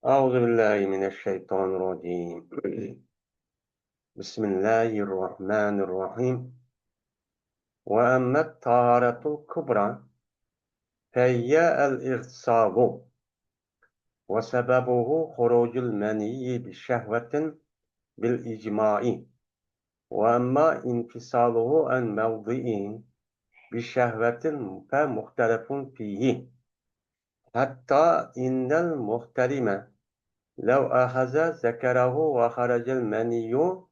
Euzu billahi mineşşeytanirracim. Bismillahirrahmanirrahim. Ve emmet taharetul kubra feyye el-ihsabu ve sebebuhu hurucul meniyyi bi şehvetin bil icma'i ve emma infisaluhu en mevdi'i bi şehvetin fe muhtelefun fihi hatta innel muhterime lev ahaza zekerehu ve haracel meniyyu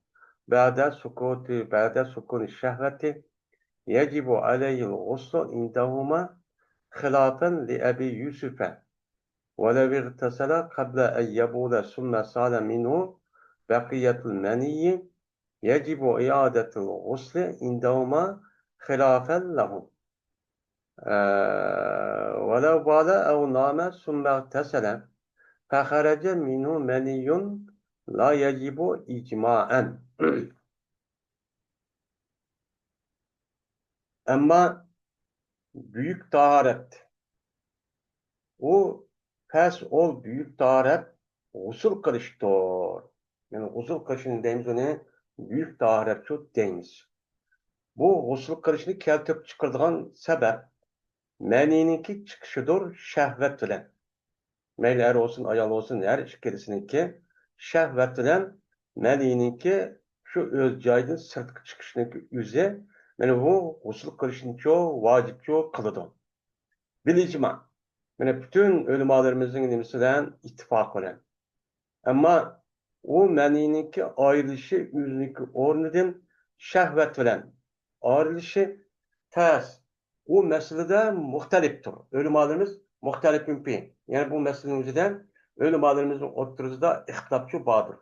ba'de sukuti ba'de sukun şehveti yecibu aleyhil guslu indahuma hilafen li Ebi Yusuf'e ve lev igtesele kable en yebule sümme sale minhu bekiyetul meniyyi yecibu iadetul gusli indahuma hilafen lehum. Ve lev bale ev name sümme igtesele feharece minhu meniyyun la yecibu icmaen. Ama büyük taharet, o pes ol büyük taharet gusül kılıştır. Yani gusül kılışını deymiz onu büyük taharet şu deymiz. Bu gusül kılışını keltirip çıkardığan sebep menininki çıkışıdır şehvet bilen. Meyli er olsun, ayal olsun, her ikisininki şehvet bilen menininki şu öz caydın sırtqı çıkışınınki üzü yani bu gusül kılışını çok vacip çok kılıdı. Bil icma. Yani bütün ulemalarımızın nimesinden ittifak bilen. Ama o menininki ayrılışı özününki ornidan şehvet bilen ayrılışı ters. O meselede muhteliftir. Ulemalarımız muhtelif mümkün. Yani bu meselenin üzerinden ulemalarımızın ortasında ihtilafçı vardır.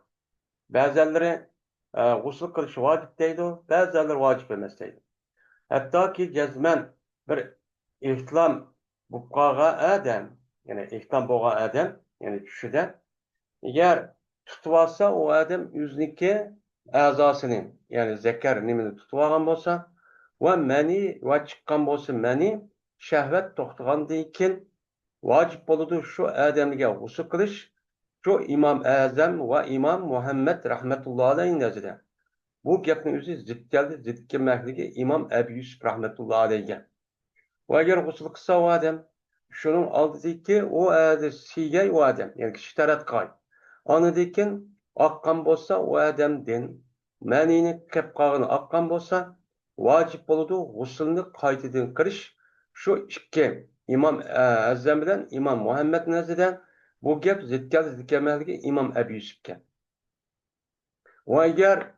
Bazıları gusül kılışı vacip deydi, bazıları vacip emas deydi. Hatta ki cezmen bir ihtilam bukkağa adam, yani ihtilam boğa adam, yani düşüde, eğer tutuvasa o adam yüzniki azasını, yani zeker nimini tutuvagan bolsa ve meni ve çıkkan bolsa meni şehvet toxtağandan keyin vacip boludu şu adamga g'usul qilish şu İmam Azam ve İmam Muhammed rahmetullahi aleyhi nazarida. Bu gapning o'zi zid keldi, zid kelmakligi İmam Ebu Yusuf rahmetullahi aleyhiga. Va agar g'usul qilsa o adam, shuning oldidagi o siygay o adam, ya'ni kichik tarat qilay. Anidan oqqan bo'lsa o odamdan manini kelib qolgani oqqan bo'lsa, vojib bo'ladi g'usulni qaytadan qilish. Shu ikki İmam Azam bilan İmam Muhammed nazarida bu gap zid keldi, zid kelmakligi İmam Ebu Yusufga. Va agar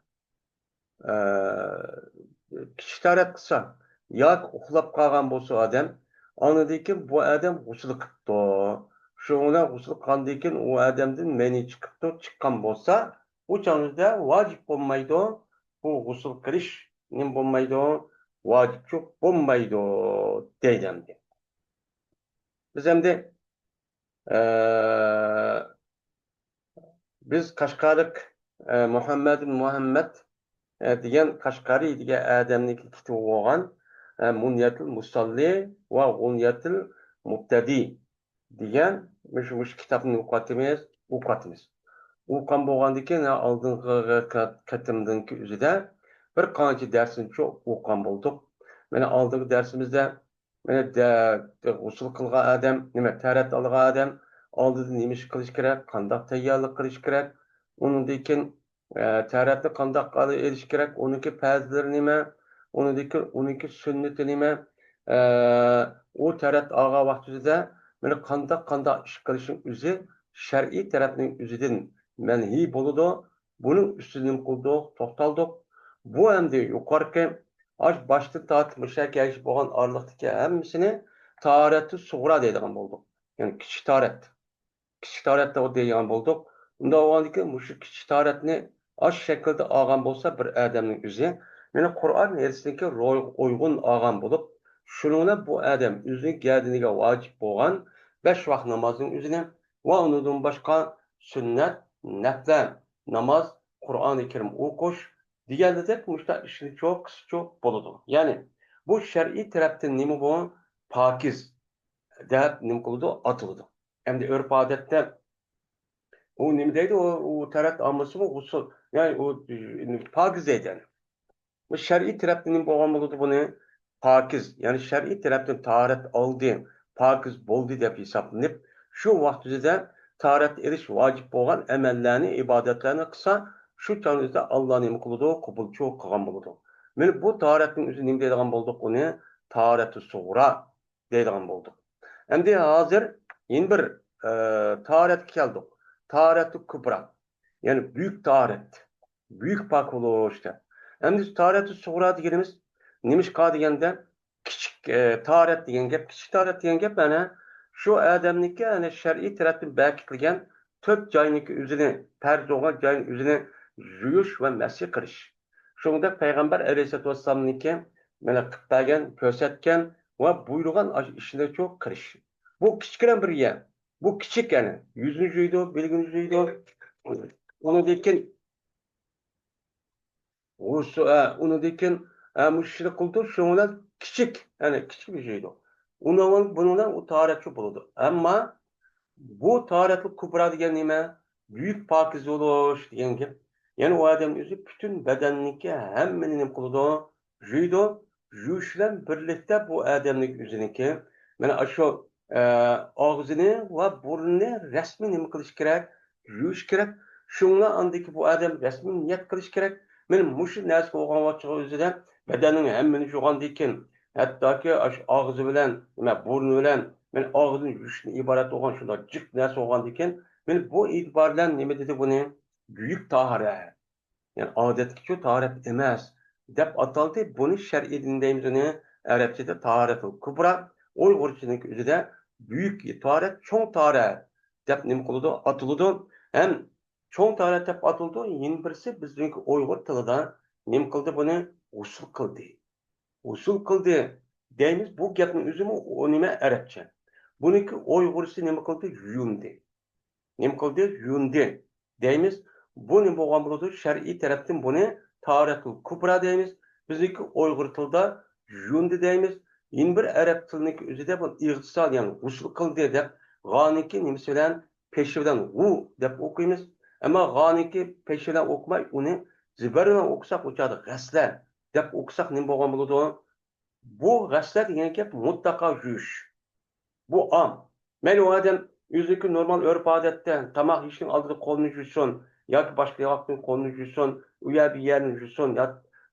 kichik tarat qilsa yoki uxlab qolgan bo'lsa odam, andan keyin bu odam g'usul qilibdi. Shu bilan g'usul qilgandan keyin u odamdan meni chiqibdi, chiqqan bo'lsa, u chog'da vojib bo'lmaydi. Bu g'usul qilish nim bo'lmaydi, vojib bo'lmaydi deydi endi. Biz endi biz Qashqarlik Muhammad Muhammad degan Qashqariy degan odamniki kitobi bo'lgan Munyatul Musalli va G'unyatul Mubtadi degan shu kitobni o'qiyapmiz, o'qiyapmiz. O'qigan bo'lgandan keyin oldingi qatimdanki o'zida bir qancha darsini o'qigan bo'ldik. Mana oldingi darsimizda mana g'usul qilgan odam, nima tarat olgan odam oldida nima ish qilish kerak, qandoq tayyorlik qilish kerak, undan keyin taratni qandoq elish kerak, uniki fazlari nima, uniki uniki sunnati nima, u tarat olgan vaqtida mana qandoq qandoq ish qilishning o'zi shar'iy tarafning o'zidan manhiy bo'ladi. Buning ustida nima qildik, to'xtaldik. Bu endi yuqorqi aş başta tortib musha bo'lgan orliqdagi hammasini taharati sug'ra deydigan bo'ldik. Ya'ni kichik taharat. Kichik taharatda deydigan bo'ldik. Unda bo'lgandan keyin mushu kichik taharatni aş shaklda olgan bo'lsa bir odamning o'zi, ya'ni Qur'on hadisniki uyg'un olgan bo'lib, shuning bilan bu odam o'zining gardiniga vojib bo'lgan 5 vaqt namozning o'zini va undan boshqa sunnat, nafla namoz, Qur'oni Karim o'qish deganidek mushta ishni cho'q cho'q bo'ladi. Ya'ni bu shar'iy tarafdan nima bu? Pokiz deb nima qiladi? Atiladi. Endi urf odatda U nima deydi? U tarat olmasimi g'usul, ya'ni u pokiz deydi yani. Bu shar'iy tarafdan nima bo'lgan bo'ladi buni? Pokiz, ya'ni shar'iy tarafdan tahorat oldi, pokiz bo'ldi deb hisoblanib, shu vaqt o'zida tahorat elish vojib bo'lgan amallarni, ibodatlarni qilsa, shu chog'da Alloh nima qiladi? Qabulchu qilgan bo'ladi. Mana bu tahoratning o'zi nima deydigan bo'ldik uni? Tahorati sug'ra deydigan bo'ldik. Endi hozir yana bir tahoratga keldik. Tahorati kubra. Ya'ni buyuk tahorat. Buyuk pok bo'lish deb. Endi tahorati sug'ra deganimiz nemishqa deganda kichik tahorat degan gap, kichik tahorat degan gap mana shu odamniki ana shar'iy tarafdan berkitilgan to'rt joyniki o'zini farz bo'lgan joyni o'zini yuvish va masih qilish. Shunda payg'ambar alayhisalotu vassalomniki mana qilib bergan, ko'rsatgan va buyurgan ishni cho'q qilish. Bu kichkina bir yer. Bu kichik ya'ni yuzini yuydi, belgini yuydi. Undan keyin undan keyin mushuni qildi, shu bilan kichik, ya'ni kichik bir yuydi. Undan bundan u tahoratchi bo'ladi. Ammo bu tahoratli kubra degan nima? Buyuk pokiz bo'lish degan gap. Ya'ni u odam o'zi butun badanniki hammani nima qiladi? Yuydi. Yuvish bilan birlikda bu odamning o'ziniki mana shu og'zini va burnini rasmiy nima qilish kerak? Yuvish kerak. Shunga andiki bu odam rasmiy niyat qilish kerak. Mana mushu narsa bo'lgan vaqtga o'zida badanning hammani yuvgandan keyin hattoki og'zi bilan, nima burni bilan men og'zini yuvishni iborat bo'lgan shunday jiq narsa bo'lgandan keyin men bu e'tibor bilan nima dedi buni? Buyuk tahorat. Ya'ni odatdagi tahorat emas deb ataldi. Buni shar'iy din deymiz uni arabchada tahoratul kubra, uyg'urchaniki o'zida buyuk tahorat, cho'ng tahorat deb nima qiladi? Ataladi. Ham cho'ng tahorat deb ataldi. Yana birisi bizniki uyg'ur tilida nima qildi buni? G'usul qildi. G'usul qildi deymiz. Bu gapning o'zimi u nima arabcha. Buniki uyg'ursi nima qildi? Yuvindi. Nima qildi? Yuvindi deymiz. Bu nima bo'lgan bo'ladi? Shar'iy tarafdan buni tahoratul kubra deymiz. Bizniki uyg'ur tilida yuvindi deymiz. Yana bir arab tiliniki o'zida bu ig'tisol, ya'ni g'usul qildi deb g'oniki nimasi bilan peshi bilan g'u deb o'qiymiz. Ammo g'oniki peshi bilan o'qimay uni zibar bilan o'qisak o'chadi g'asla deb o'qisak nima bo'lgan bo'ladi? Bu g'asla degan gap mutlaqo yuvish. Bu am. Mayli u odam o'ziniki normal urf odatda tomoq yeyishning oldida qo'lini yuvsin yoki boshqa yoqning qo'lini yuvsin, u yer bu yerni yuvsin, yo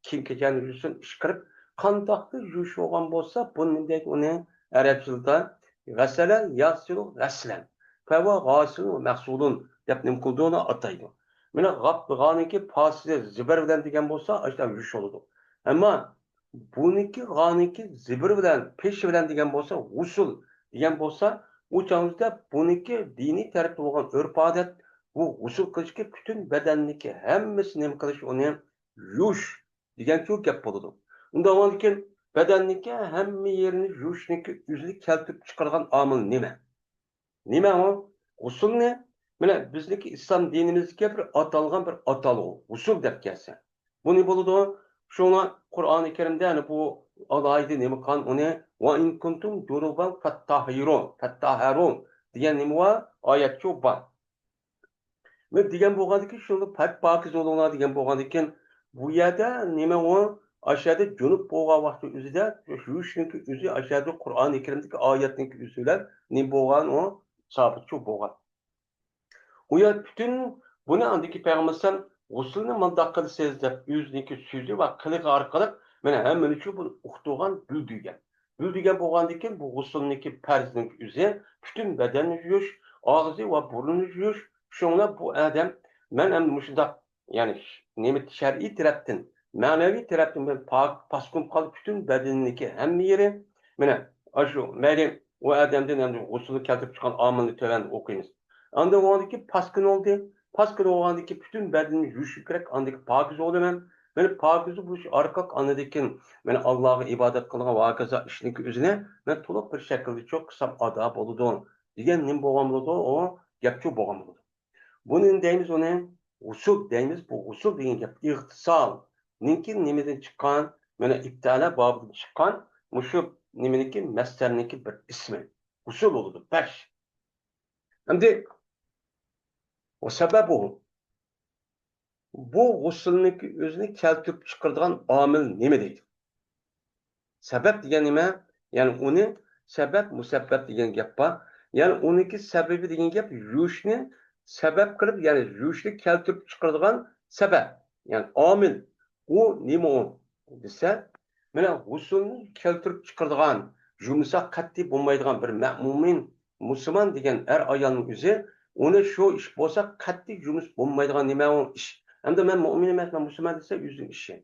kiyim kechani yuvsin, ish qilib qandoqli yuvish bo'lgan bo'lsa, buni deydi uni arab tilida g'asala yasilu g'aslan fa g'asilun mahsulun deb nima qildi uni ataydi. Mana g'ab g'aniki fasile zibar bilan degan bo'lsa, ashta yuvish bo'ladi. Ammo buniki g'aniki zibir bilan peshi bilan degan bo'lsa, g'usul degan bo'lsa, u chog'da buniki diniy tarafda bo'lgan urf odat bu g'usul qilishga butun badanniki hammasi nima qilish uni yuvish degan shu gap bo'ladi. Undan keyin badanniki hamma yerini yuvishniki o'zini keltirib chiqargan omil nima? Nima u? G'usulni mana bizniki islom dinimizga bir atalgan bir atalg'u g'usul deb kelsa. Bu ne bo'ladi? Shuna Qur'oni Karimda yani bu alohida nima qilgan uni va in kuntum junuban fattahirun fattaharun degan nima bor? Oyatchu bor. Va degan bo'lgandiki shuni pak pokiz bo'linglar degan bo'lgandan keyin bu yerda nima u? Aşağıda junub bo'lgan vaqti o'zida yuvishniki o'zi aşağıda Qur'oni Karimdagi oyatniki o'zi bilan nima bo'lgan u? Sabitchu bo'lgan. U yer butun buni andiki payg'ambar g'usulni mundoq qilsangiz deb o'ziniki so'zi va qilig'i orqali mana hammani shu buni uqtirgan, bildirgan. Bildirgan bo'lgandan keyin bu g'usulniki farzniki o'zi butun badanni yuvish, og'zi va burnini yuvish. Shunga bu odam man ham shundoq ya'ni nima shar'iy tarafdan, ma'naviy tarafdan ben pak pasqun qolib butun badanniki hamma yeri mana shu mayli u odamdan endi g'usulni keltirib chiqqan omilni tuvan o'qiymiz. Anda o'ndiki pasqin oldi. Pasqin bo'lgandiki butun badanni yuvishim kerak, andiki pokiz bo'laman. Mana pokiz bo'lish orqali anadikin mana Allohga ibodat qilgan va hokazo ishniki o'zini men to'liq bir shaklda cho'q qilsam ado bo'ladi degan nima bo'lgan bo'ladi, u gapchu bo'lgan bo'ladi. Buni deymiz uni g'usul deymiz. Bu g'usul degan gap ig'tisol ninki nimadan chiqqan? Mana ibtala bobidan chiqqan mushu nimaniki mastarniki bir ismi. G'usul bo'ladi. Bash. Endi Va sababuhu bu g'usulniki o'zini keltirib chiqaradigan omil nima deydi? Sabab degan nima? Ya'ni uni sabab musabbab degan gap bor. Ya'ni uniki sababi degan gap yuvishni sabab qilib, ya'ni yuvishni keltirib chiqaradigan sabab, ya'ni omil. U nima u desa, mana g'usulni keltirib chiqaradigan, yumsa qat'iy bo'lmaydigan bir mo'min musulmon degan er ayolning o'zi uni shu ish bo'lsa qat'iy yumush bo'lmaydigan nima u ish. Hamda men mo'min emasman, musulmon desa o'zining ishi,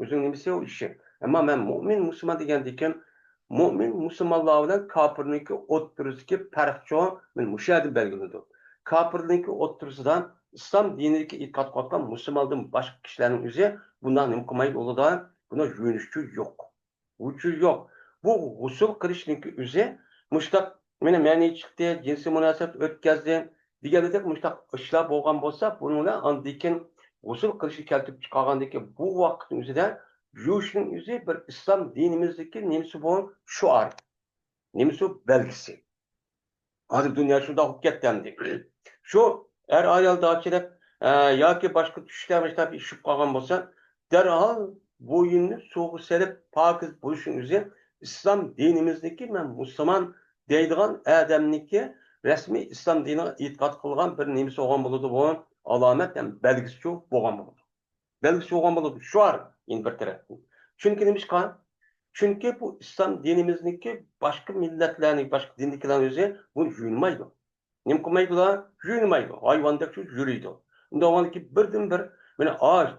o'zining nimasi u ishi. Ammo men mo'min musulmon degandan keyin mo'min musulmonlar bilan kofirniki o'ttiridagi farqchi men mushu belgilanadi. Kofirniki o'ttirisidan islom diniga e'tiqod qilgan musulmondan boshqa kishilarning o'zi bundan nima qilmaydi ularda buni yuvinishchi yo'q. Uchi yo'q. Bu g'usul qilishniki o'zi mushtaq mana mani chiqdi, jinsiy munosabat o'tkazdi deganidek mushtaq ishlar bo'lgan bo'lsa, buni bilan andan keyin g'usul qilishni keltirib chiqargandagi bu vaqtning o'zida yuvishning o'zi bir islom dinimizdagi nimasi bu shuar, nimasi belgisi. Hozir dunyo shundoq bo'lib ketdi endi. Shu er ayol dachilib yoki boshqa tushlar mushtaq ishib qolgan bo'lsa, darhol bo'yinni suvga selib pokiz bo'lishning o'zi islom dinimizdagi men musulmon deydigan odamniki rasmiy islom diniga e'tiqod qilgan bir nimasi bo'lgan bo'ladi bu alomat, ya'ni belgisi bo'lgan bo'ladi. Belgisi bo'lgan bo'ladi. Shuar endi bir tarafdan. Chunki nima? Chunki bu islom dinimizniki boshqa millatlarning, boshqa dindagilarning o'zi buni yuvinmaydi. Nima qilmaydilar? Yuvinmaydi. Hayvondek shu yuriydi. Unda bo'lganki birdan bir mana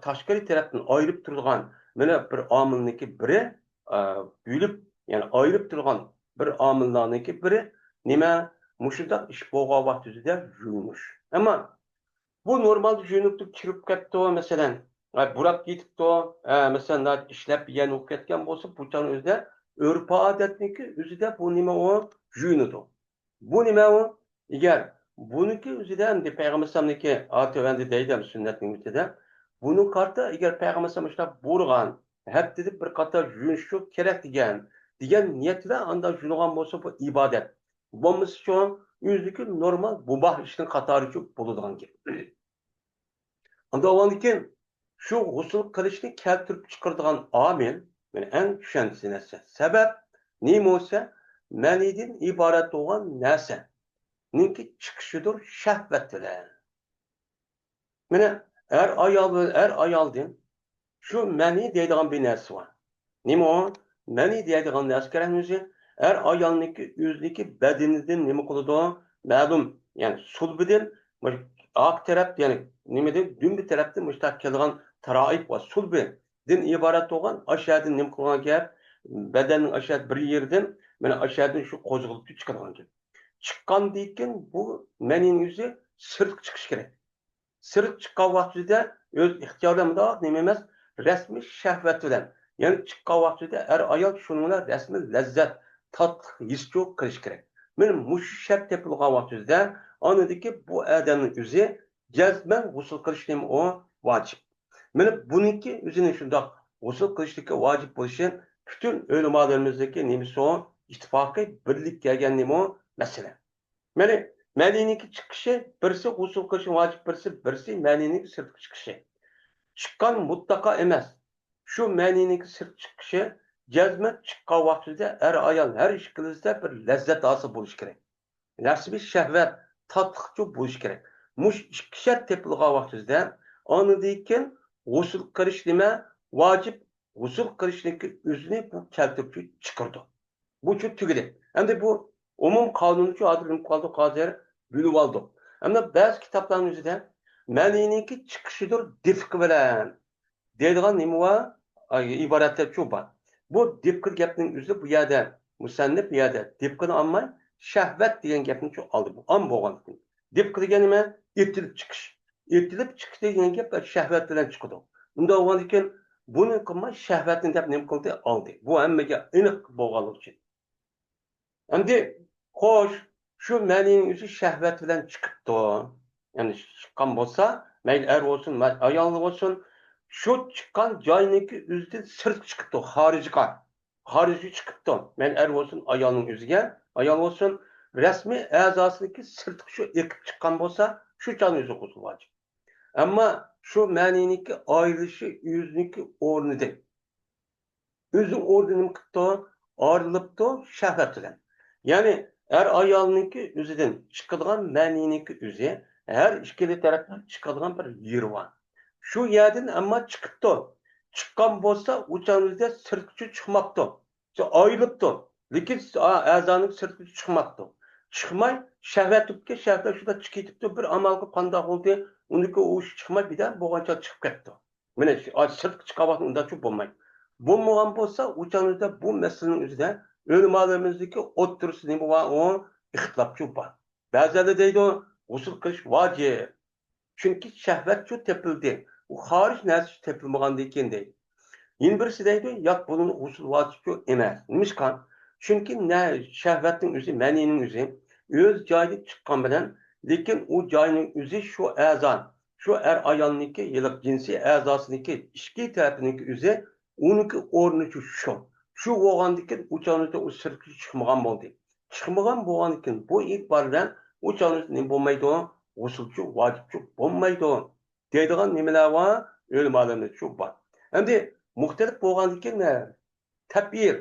tashqari tarafdan ayirib turgan mana bir omilniki biri buyilib, ya'ni ayirib turgan bir omillarniki biri nima? Mushundaq ish bo'lgan vaqt o'zida yuvinish. Ammo bu normal yuvinib turib kirib ketdi, masalan, burab ketibdi, masalan, ishlab yana o'qib ketgan bo'lsa, bu chani o'zida urf odatniki o'zida bu nima u yuvinadi. Bu nima u? Agar buniki o'zida endi payg'ambar alayhisalomniki endi deydi sunnatning ichida, buni qarta agar payg'ambar alayhisalom ishlab burg'an, haftada bir qator yuvinish kerak degan niyat bilan anda yuvingan bo'lsa bu ibodat. Bo'lmasa shu o'ziniki normal mubah ishning qatori bo'ladigan gap. Unda bo'lgandan keyin shu g'usul qilishni keltirib chiqaradigan omil, mana eng tushunchisi narsa. Sabab nima bo'lsa, manidan iborat bo'lgan narsa. Ninki chiqishidir shahvat bilan. Mana er ayol er ayoldan shu mani deydigan bir narsa bor. Nima u? Mani deydigan narsa kerak o'zi. Er ayolniki o'ziniki badanidan nima qiladi? Ma'lum, ya'ni sulbidan oq taraf, ya'ni nima deydi? Dumbi tarafdan mushtaq kelgan taroib va sulbidan iborat bo'lgan ashadan nima qilgan gap? Badanning ashad bir yeridan mana ashadan shu qo'zg'alib chiqadigan gap. Chiqqandan keyin bu maning o'zi sirtqa chiqish kerak. Sirtqa chiqqan vaqtida o'z ixtiyori bundoq nima emas, rasmiy shahvat bilan. Ya'ni chiqqan vaqtida er ayol shuning bilan rasmiy lazzat, tatliq his qilish kerak. Mana mushu shart topilgan vaqtida anadiki bu odamning o'zi jazman g'usul qilish nima u vojib. Mana buniki o'zini shundoq g'usul qilishligi vojib bo'lishi butun ulamolarimizdagi nimasi u ittifoqiy birlik kelgan nima u masala. Mana maniniki chiqishi birisi g'usul qilishi vojib, birisi maniniki sirtqa chiqishi. Chiqqan mutlaqo emas. Shu maniniki sirtqa chiqishi jazman chiqqan vaqtida er ayol har ish qilsa bir lazzat hosil bo'lishi kerak. Rasmiy shahvat tatliqchi bo'lishi kerak. Mush ikki shart topilgan vaqtida andan keyin g'usul qilish nima vojib, g'usul qilishniki o'zini bu keltirib chiqardi. Bu uchun tugadi. Endi bu umum qonunchi hozir nima qoldi, hozir bilib oldik. Ammo ba'zi kitoblarning o'zida maniniki chiqishidir difq bilan deydigan nima bor? Iboratlar shu bor. Bu difq gapning o'zi bu yerda musannif bu yerda difqini olmay shahvat degan gapni shu oldi. Bu om bo'lgan. Difq degan nima? Etilib chiqish. Etilib chiqish degan gap shahvat bilan chiqadi. Unda bo'lgandan keyin buni qilmay shahvatni deb nima qildi? Oldi. Bu hammaga aniq bo'lganligi uchun. Endi xo'sh, shu manining o'zi shahvat bilan chiqibdi. Ya'ni chiqqan bo'lsa, mayli er bo'lsin, ayol bo'lsin, shu chiqqan joyniki o'zidan sirtqa chiqibdi, xorijga. Xorijga chiqibdi. Mayli er bo'lsin, ayolning o'ziga, ayol bo'lsin, rasmiy a'zosiniki sirtqa shu ekib chiqqan bo'lsa, Shu chog'ni o'zi g'usul vojib. Ammo shu ma'niniki ayrilishi o'ziniki o'rnidan. O'zining o'rnini nima qilibdi? Ayrilibdi shahvat bilan. Ya'ni ayolniki o'zidan chiqadigan ma'niniki o'zi har ikkili tarafdan chiqadigan bir yeri bor. Shu yerdan ammo chiqibdi. Chiqqan bo'lsa, u chog'ni sirtqi chiqmabdi. Ayrilibdi. Lekin a'zoning sirtqi chiqmabdi. Chiqmay shahvat tubga shahvat shuda chiqib ketibdi. Bir amal qilib qandoq bo'ldi? Uniki u chiqmay birdan bo'lgancha chiqib ketdi. Mana sirtqi chiqyapti, unda bo'lmaydi. Bo'lmagan bo'lsa, u chog'da bu masalaning o'zida ulamolarimizdagi o'ttirisi nima bor? U ixtilofchi bor. Ba'zilar deydi, g'usul qilish vojib. Chunki shahvat tepildi. U xorij narsa tepilmagandan keyin deydi. Yana birisi deydi, yo'q, buni g'usul vojib emas. Nimishqa? Chunki shahvatning o'zi, manining o'zi o'z joyida chiqqan bilan, lekin u joyning o'zi shu a'zo, shu ayolniki yiliq jinsiy a'zosiniki ichki tarafiniki o'zi uniki o'rni shu. Shu bo'lgandan keyin u chog'da u sirtga chiqmagan bo'ldi. Chiqmagan bo'lgandan keyin bu e'tibor bilan u chog'da nima bo'lmaydi? G'usulchi vojibchi bo'lmaydi. Deydigan nimalar bor? Ulamolarimiz shu bor. Endi muxtalif bo'lgandan keyin tabir,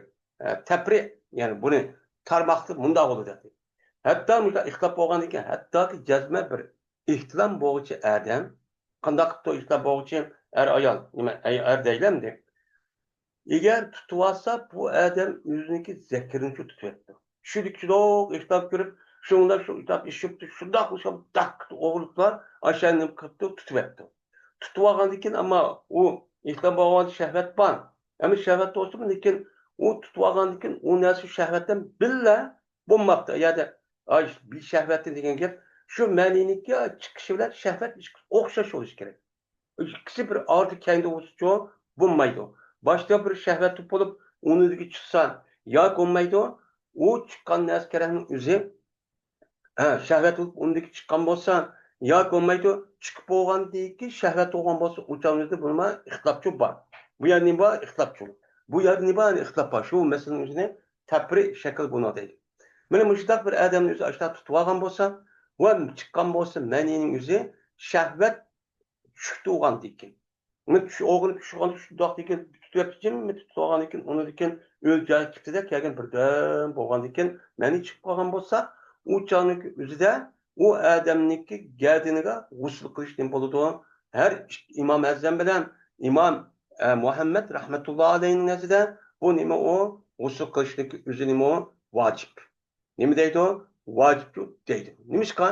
tafri, ya'ni buni tarmoqni bundoq bo'ladi. Hatto ixtilof bo'lgandan keyin hattoki jazma bir ihtilom bo'g'ichi odam qandoq qilib ihtilom bo'g'ichi ayol nima deylamdi. Agar tutib olsa, bu odam o'ziniki zakrini tutyapti. Tushidikchidoq ixtilof ko'rib, shunda shu ixtilof ishibdi, shundoq o'sha daq o'g'liqlar ashani qilibdi, tutyapti. Tutib olgandan keyin ammo u ixtilof bo'lgan shahvat bor. Ammo shahvat bo'lsin, lekin u tutib olgandan keyin u narsa shahvatdan billa bo'lmabdi. Ya'ni bir shahvatni degan gap shu ma'niniki chiqishi bilan shahvat o'xshash bo'lishi kerak. Ikkisi bir ordi kendi bo'lsa bo'lmaydi. Boshda bir shahvat bo'lib, uniki chiqsa yoki bo'lmaydi. U chiqqan narsa o'zi shahvat bo'lib uniki chiqqan bo'lsa yoki bo'lmaydi. Chiqib bo'lgandan keyin shahvat bo'lgan bo'lsa, u chog'da nima ixtilofchi bor. Bu yerda nima bor? Ixtilofchi. Bu yerda nima bor? Ixtilof bor. Shu masalaning o'zini tafri shakl buni deydi. Mana mushundaq bir odamni o'zi ashta tutib olgan bo'lsa va chiqqan bo'lsa, manining o'zi shahvat tushdi bo'lgandan keyin. Uni o'g'il tushgan shundoq degan tutyaptimi, tutib olgandan keyin uni keyin o'z joyi chiqdida kelgan birdam bo'lgandan keyin mani chiqib qolgan bo'lsa, u chog'niki o'zida u odamniki gardiniga g'usl qilish nima bo'ladi? Har Imom Azam bilan Imom Muhammad rahmatullohi alayhining nazarida bu nima u g'usl qilishniki o'zi nima u vojib. Nima deydi u? Vojib deydi. Nimishqa?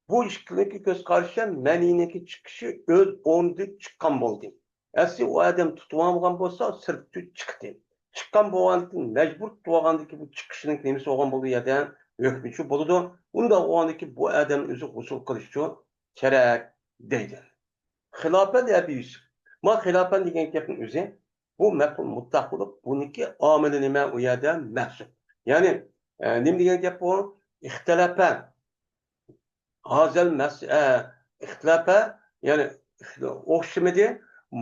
Bu ishkiniki ko'z qarashi maniniki chiqishi o'z o'rnida chiqqan bo'ldi. Asli u odam tutib olmagan bo'lsa, sirtda chiqdi. Chiqqan bo'lgandan majbur tutib olgandiki bu chiqishining nimasi bo'lgan bo'ldi yerda hukmi shu bo'ladi. Unda bo'lgandiki bu odam o'zi g'usul qilishi kerak deydi. Xilofat Abi Yusuf. Ma xilofat degan gapning o'zi bu maf'ul mutlaq bo'lib, buniki omili nima u yerda mahsub. Ya'ni nima degan gap bu? Ixtilofa hazal ixtilofa, ya'ni o'xshamadi.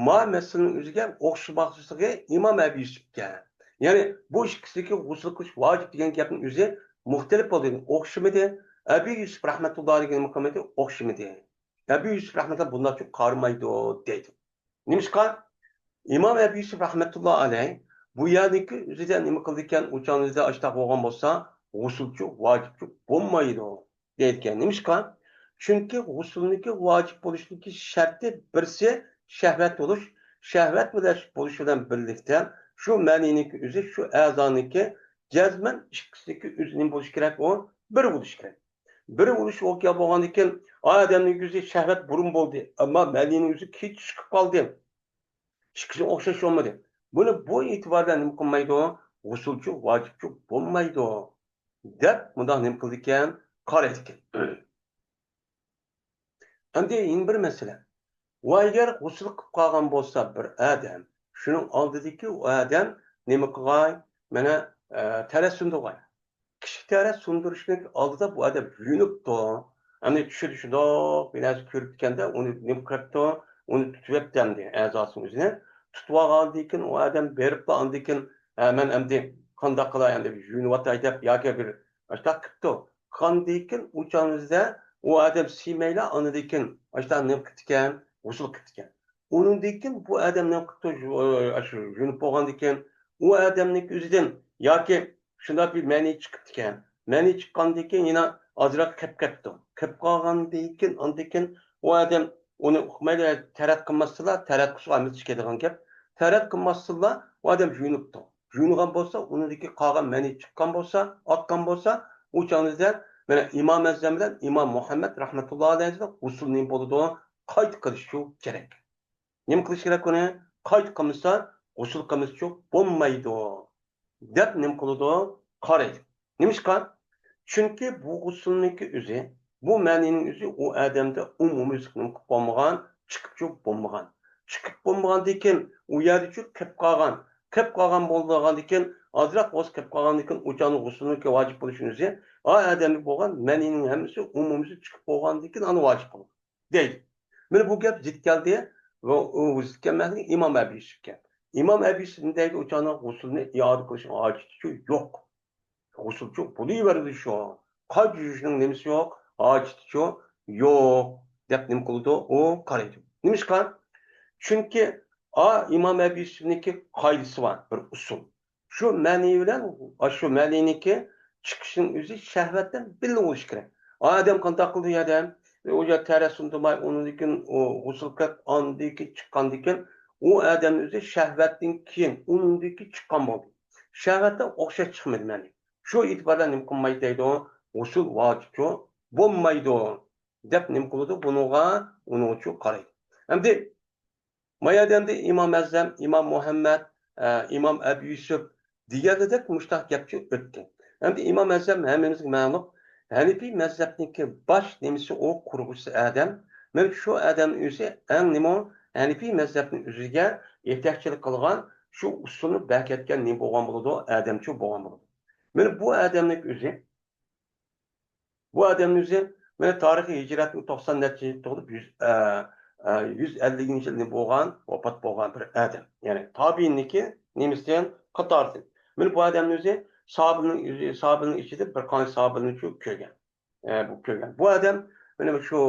Ma masalaning o'ziga o'xshamoqligi Imom Abi Yusufga. Ya'ni bu ikkisiki g'usl qilish vojib degan gapning o'zi muxtalif bo'ldi, o'xshamadi. Abi Yusuf rahmatullohi alayhi nima qilmadi? O'xshamadi. Abi Yusuf rahmatullohi bundan çok qaramaydi deydi. Nimishqa? Imom Abi Yusuf rahmatullohi alayhi bu yerniki o'zida nima qildi ekan? U chog'da ashtaq bo'lgan bo'lsa, g'usulchi vojibchi bo'lmaydi deydi. Nimishqa? Chunki g'usulniki vojib bo'lishniki sharti birisi shahvat bo'lish, shahvat bo'lish bilan birlikda shu ma'niniki o'zi, shu a'zoniki jazman ikkisiniki o'zining bo'lishi kerak, u bir bo'lishi kerak. Bir bo'lish voqea bo'lgandan keyin odamning yuzi shahvat burun bo'ldi, ammo ma'nining yuzi kech chiqib qoldi. Ikkisi o'xshash bo'lmadi. Buni bu e'tibordan nima qilmaydi? G'usulchi vojibchi bo'lmaydi deb bundoq nima qildi ekan? Qaraydi ekan. Endi yana bir masala. Va agar g'usul qilib qolgan bo'lsa bir odam, shuning oldidagi u odam nima qilgan? Mana tarat sundirgan. Kichik tarat sundirishning oldida bu odam yunibdi. Endi tushidi shundoq bir narsa ko'rib ketganda uni nima qilibdi? Uni tutyapti endi a'zosini o'zini. Tutib olgandan keyin u odam beribdi, andan keyin men endi qandoq qilay endi yuvinyotay deb yoki bir shundoq qilibdi. Qilgandan keyin u chog'imizda U adam siymayla andan keyin shu nima qildi ekan, g'usul qildi ekan. Undan keyin bu odam nima qilibdi, shu yunib bo'lgandan keyin u odamning o'zidan yoki shunday bir mani chiqibdi ekan. Mani chiqqandan keyin yana ozroq qilib qolibdi. Qilib qolgandan keyin andan keyin u odam uni uqmaydi, tarat qilmasdilar, tarat qilsa chiqadigan gap. Tarat qilmasdilar, u odam yunibdi. Yungan bo'lsa, unidagi qolgan mani chiqqan bo'lsa, oqqan bo'lsa, u chog'da mana Imom Azam bilan Imom Muhammad rahmatullohi alayhi g'usul nima bo'ladi? Qayta qilish kerak. Nima qilish kerak uni? Qayta qilmasa, g'usul qilmasa bo'lmaydi. Deb nima qiladi? Qaraydi. Nimishqa? Chunki bu g'usulniki o'zi, bu ma'nining o'zi u odamda umumiy nima qilib bo'lmagan, chiqib bo'lmagan. Chiqib bo'lmagandan keyin u yerda qilib qolgan, qilib qolgan bo'lgandan keyin ozroq bo'lsa qilib qolgandan keyin o'chani g'usulniki vojib bo'lishini o'zi o odamlik bo'lgan manining hammasi umumiy chiqib bo'lgandan keyin ani vojib bo'ladi deydi. Mana bu gap zid keldi va u zid kelmasligi Imom Abu Yusufga. Imom Abu Yusuf deydi, o'chani g'usulni ioda qilish hojati yo'q. G'usulchi bo'laveradi shu. Qayta yuvishning nimasi yo'q, hojati yo'q deb nima qiladi? U qaraydi. Nimishqa? Chunki a Imom Abu Yusufniki qoidasi bor, bir usul. Shu ma'ni bilan shu ma'niniki chiqishning o'zi shahvatdan birga bo'lishi kerak. Odam qanday qildi odam? U yer tarat sundurmay, undan keyin u g'usul qilib, andan keyin chiqqandan keyin u odam o'zi shahvatdan keyin undan keyin chiqqan bo'ldi. Shahvatdan o'xshash chiqmadi ma'ni. Shu e'tibordan nima qilmaydi deydi, g'usul vojib bo'lmaydi deb nima qiladi? Bunuga uning uchun qaraydi. Endi mayadamda Imom Azam, Imom Muhammad, Imom Abu Yusuf deganidek mushtaq gapchi o'tdi. Endi Imom Azam hammamizga ma'lum, Hanifiy mazhabniki bosh nimasi u qurg'usi odam. Mana shu odam o'zi eng nima Hanifiy mazhabning o'ziga yetakchilik qilgan, shu usulni berkitgan nima bo'lgan bo'ladi, odamchi bo'lgan bo'ladi. Mana bu odamning o'zi, bu odamning o'zi mana tarixiy hijratning 90 necha yil tug'ilib, 150 yil bo'lgan, vafot bo'lgan bir odam. Ya'ni tobiinniki nemisidan qatordi. Mana bu odamning o'zi sahobaning o'zi, sahobaning ichida bir qancha sahobaning shu ko'rgan. Bu ko'rgan. Bu odam mana shu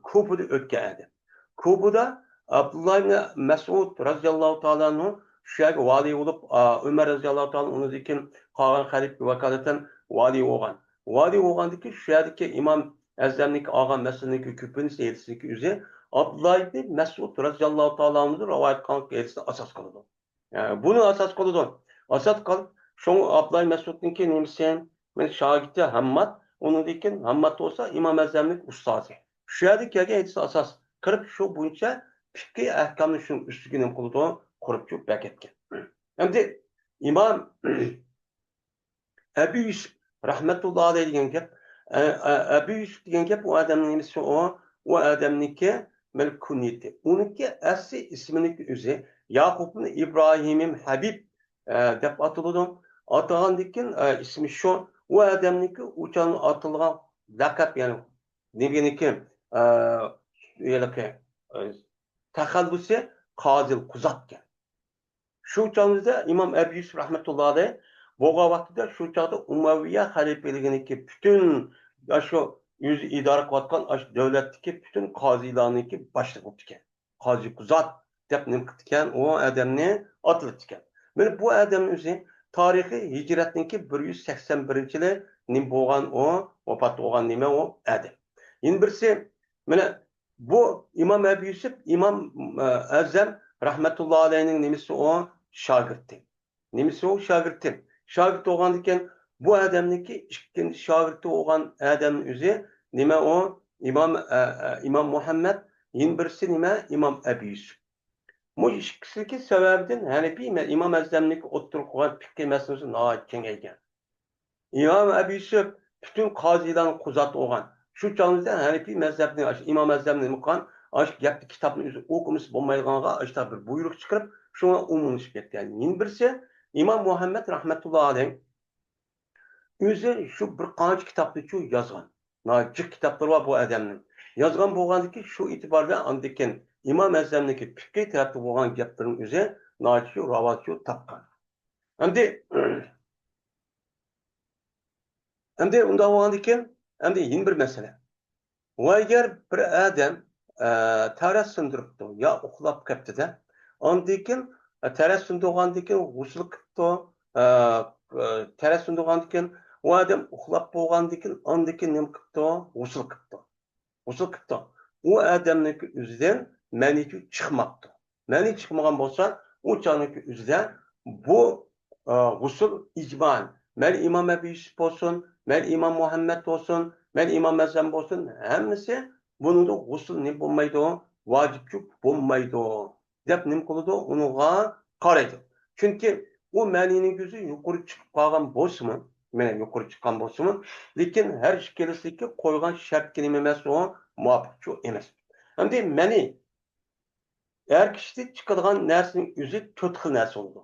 Kufada o'tgan odam. Kufada Abdulloh ibn Mas'ud roziyallohu taolo anhu shu yerga vali bo'lib, Umar roziyallohu taolo undan keyin qolgan xalifa vakolatan vali bo'lgan. Vali bo'lgandan keyin shu yerdagi Imom Azamniki olgan masalaniki ko'pincha hadisniki o'zi Abdulloh ibn Mas'ud roziyallohu taolo anhu rivoyat qilgan hadisni asos qiladi. Buni asos qiladi. Asos qilib, shu Abdulloh Mas'udniki nimasi? Men shogirdi Hammad, undan keyin Hammad bo'lsa Imom Azamning ustozi. Shu yerda kelgan hadisni asos qilib, shu bo'yicha fiqhiy ahkomni shu ustiga nima qiladi? Qurib chiqib bekitgan. Endi Imom Abu Yusuf rahmatullohi alayhi degan gap, Abu Yusuf degan gap u odamning nimasi u? U odamniki mil kunyati. Uniki asli isminiki o'zi Yaqub ibn Ibrohim Habib deb ataladi. Atagandan keyin ismi shu. U odamniki uchan atalgan laqab, ya'ni deganiki, taxallusi Qozil Quzatga. Shu chog'da Imom Abu Yusuf rahmatullohi alayhi bo'lgan vaqtida shu chog'da Umayya xalifaliginiki butun shu yuzi idora qilayotgan shu davlatdagi butun qozilarniki boshlig'i bo'lib ekan. Qozi Quzat deb nima qildi ekan? U odamni otilib ekan. Mana bu odamning o'zi tarixiy hijratniki 181 yili nima bo'lgan u vafot bo'lgan nima u odam. Yana birisi mana bu Imom Abu Yusuf Imom Azam rahmatullohi alayhining nimasi u shogirdi. Nimasi u shogirdi. Shogird bo'lgandan keyin bu odamniki ikkinchi shogirdi bo'lgan odamning o'zi nima u Imom Muhammad, yana birisi nima Imom Abu Yusuf. Bu ikkisiki sababidan Hanifiy Imom Azamniki o'ttirib qo'ygan fiqh masalasi nihoyat kengaygan. Imom Abu Yusuf butun qozilarni quzat bo'lgan. Shu chog'da Hanifiy mazhabni Imom Azamni nima qilgan? Shu gapni kitobni o'zi o'qimisi bo'lmaydiganga shu bir buyruq chiqarib, shunga umumlashib ketgan. Yana birisi Imom Muhammad rahmatullohi alayhi o'zi shu bir qancha kitobni shu yozgan. Jiq kitoblar bor bu odamning. Yozgan bo'lgandan shu e'tibor bilan andan keyin Imom Azamniki fiqh tarafda bo'lgan gaplarning o'zi shu ravoch topgan. Endi unda bo'lgandan keyin Endi yine bir mesele. Eğer bir adam taret sındırıptı ya uxlab qaptı da, ondan keyin taret sindirgandan keyin g'usl qilibdi, taret sindirgandan keyin u odam uxlab bo'lgandan keyin ondan keyin nima qilibdi? G'usl qilibdi. G'usl qilibdi. U odamniki o'zidan mani chiqmabdi. Mani chiqmagan bo'lsa, u chaqniki o'zida bu g'usl ijmoan. Mayli Imom Abu Yusuf bo'lsin, mayli Imom Muhammad bo'lsin, mayli Imom Azam bo'lsin, hammasi bunida g'usl nima bo'lmaydi? Vojibchi bo'lmaydi deb nima qiladi? Uningga qaraydi. Chunki u manining yuzi yuqori chiqib qolgan bo'lsinmi, mana yuqori chiqqan bo'lsinmi, lekin har ikkalasiki qo'ygan shartga nima emas, u muvofiqchi emas. Endi mani er kishida chiqadigan narsaning o'zi to'rt xil narsa bo'ladi.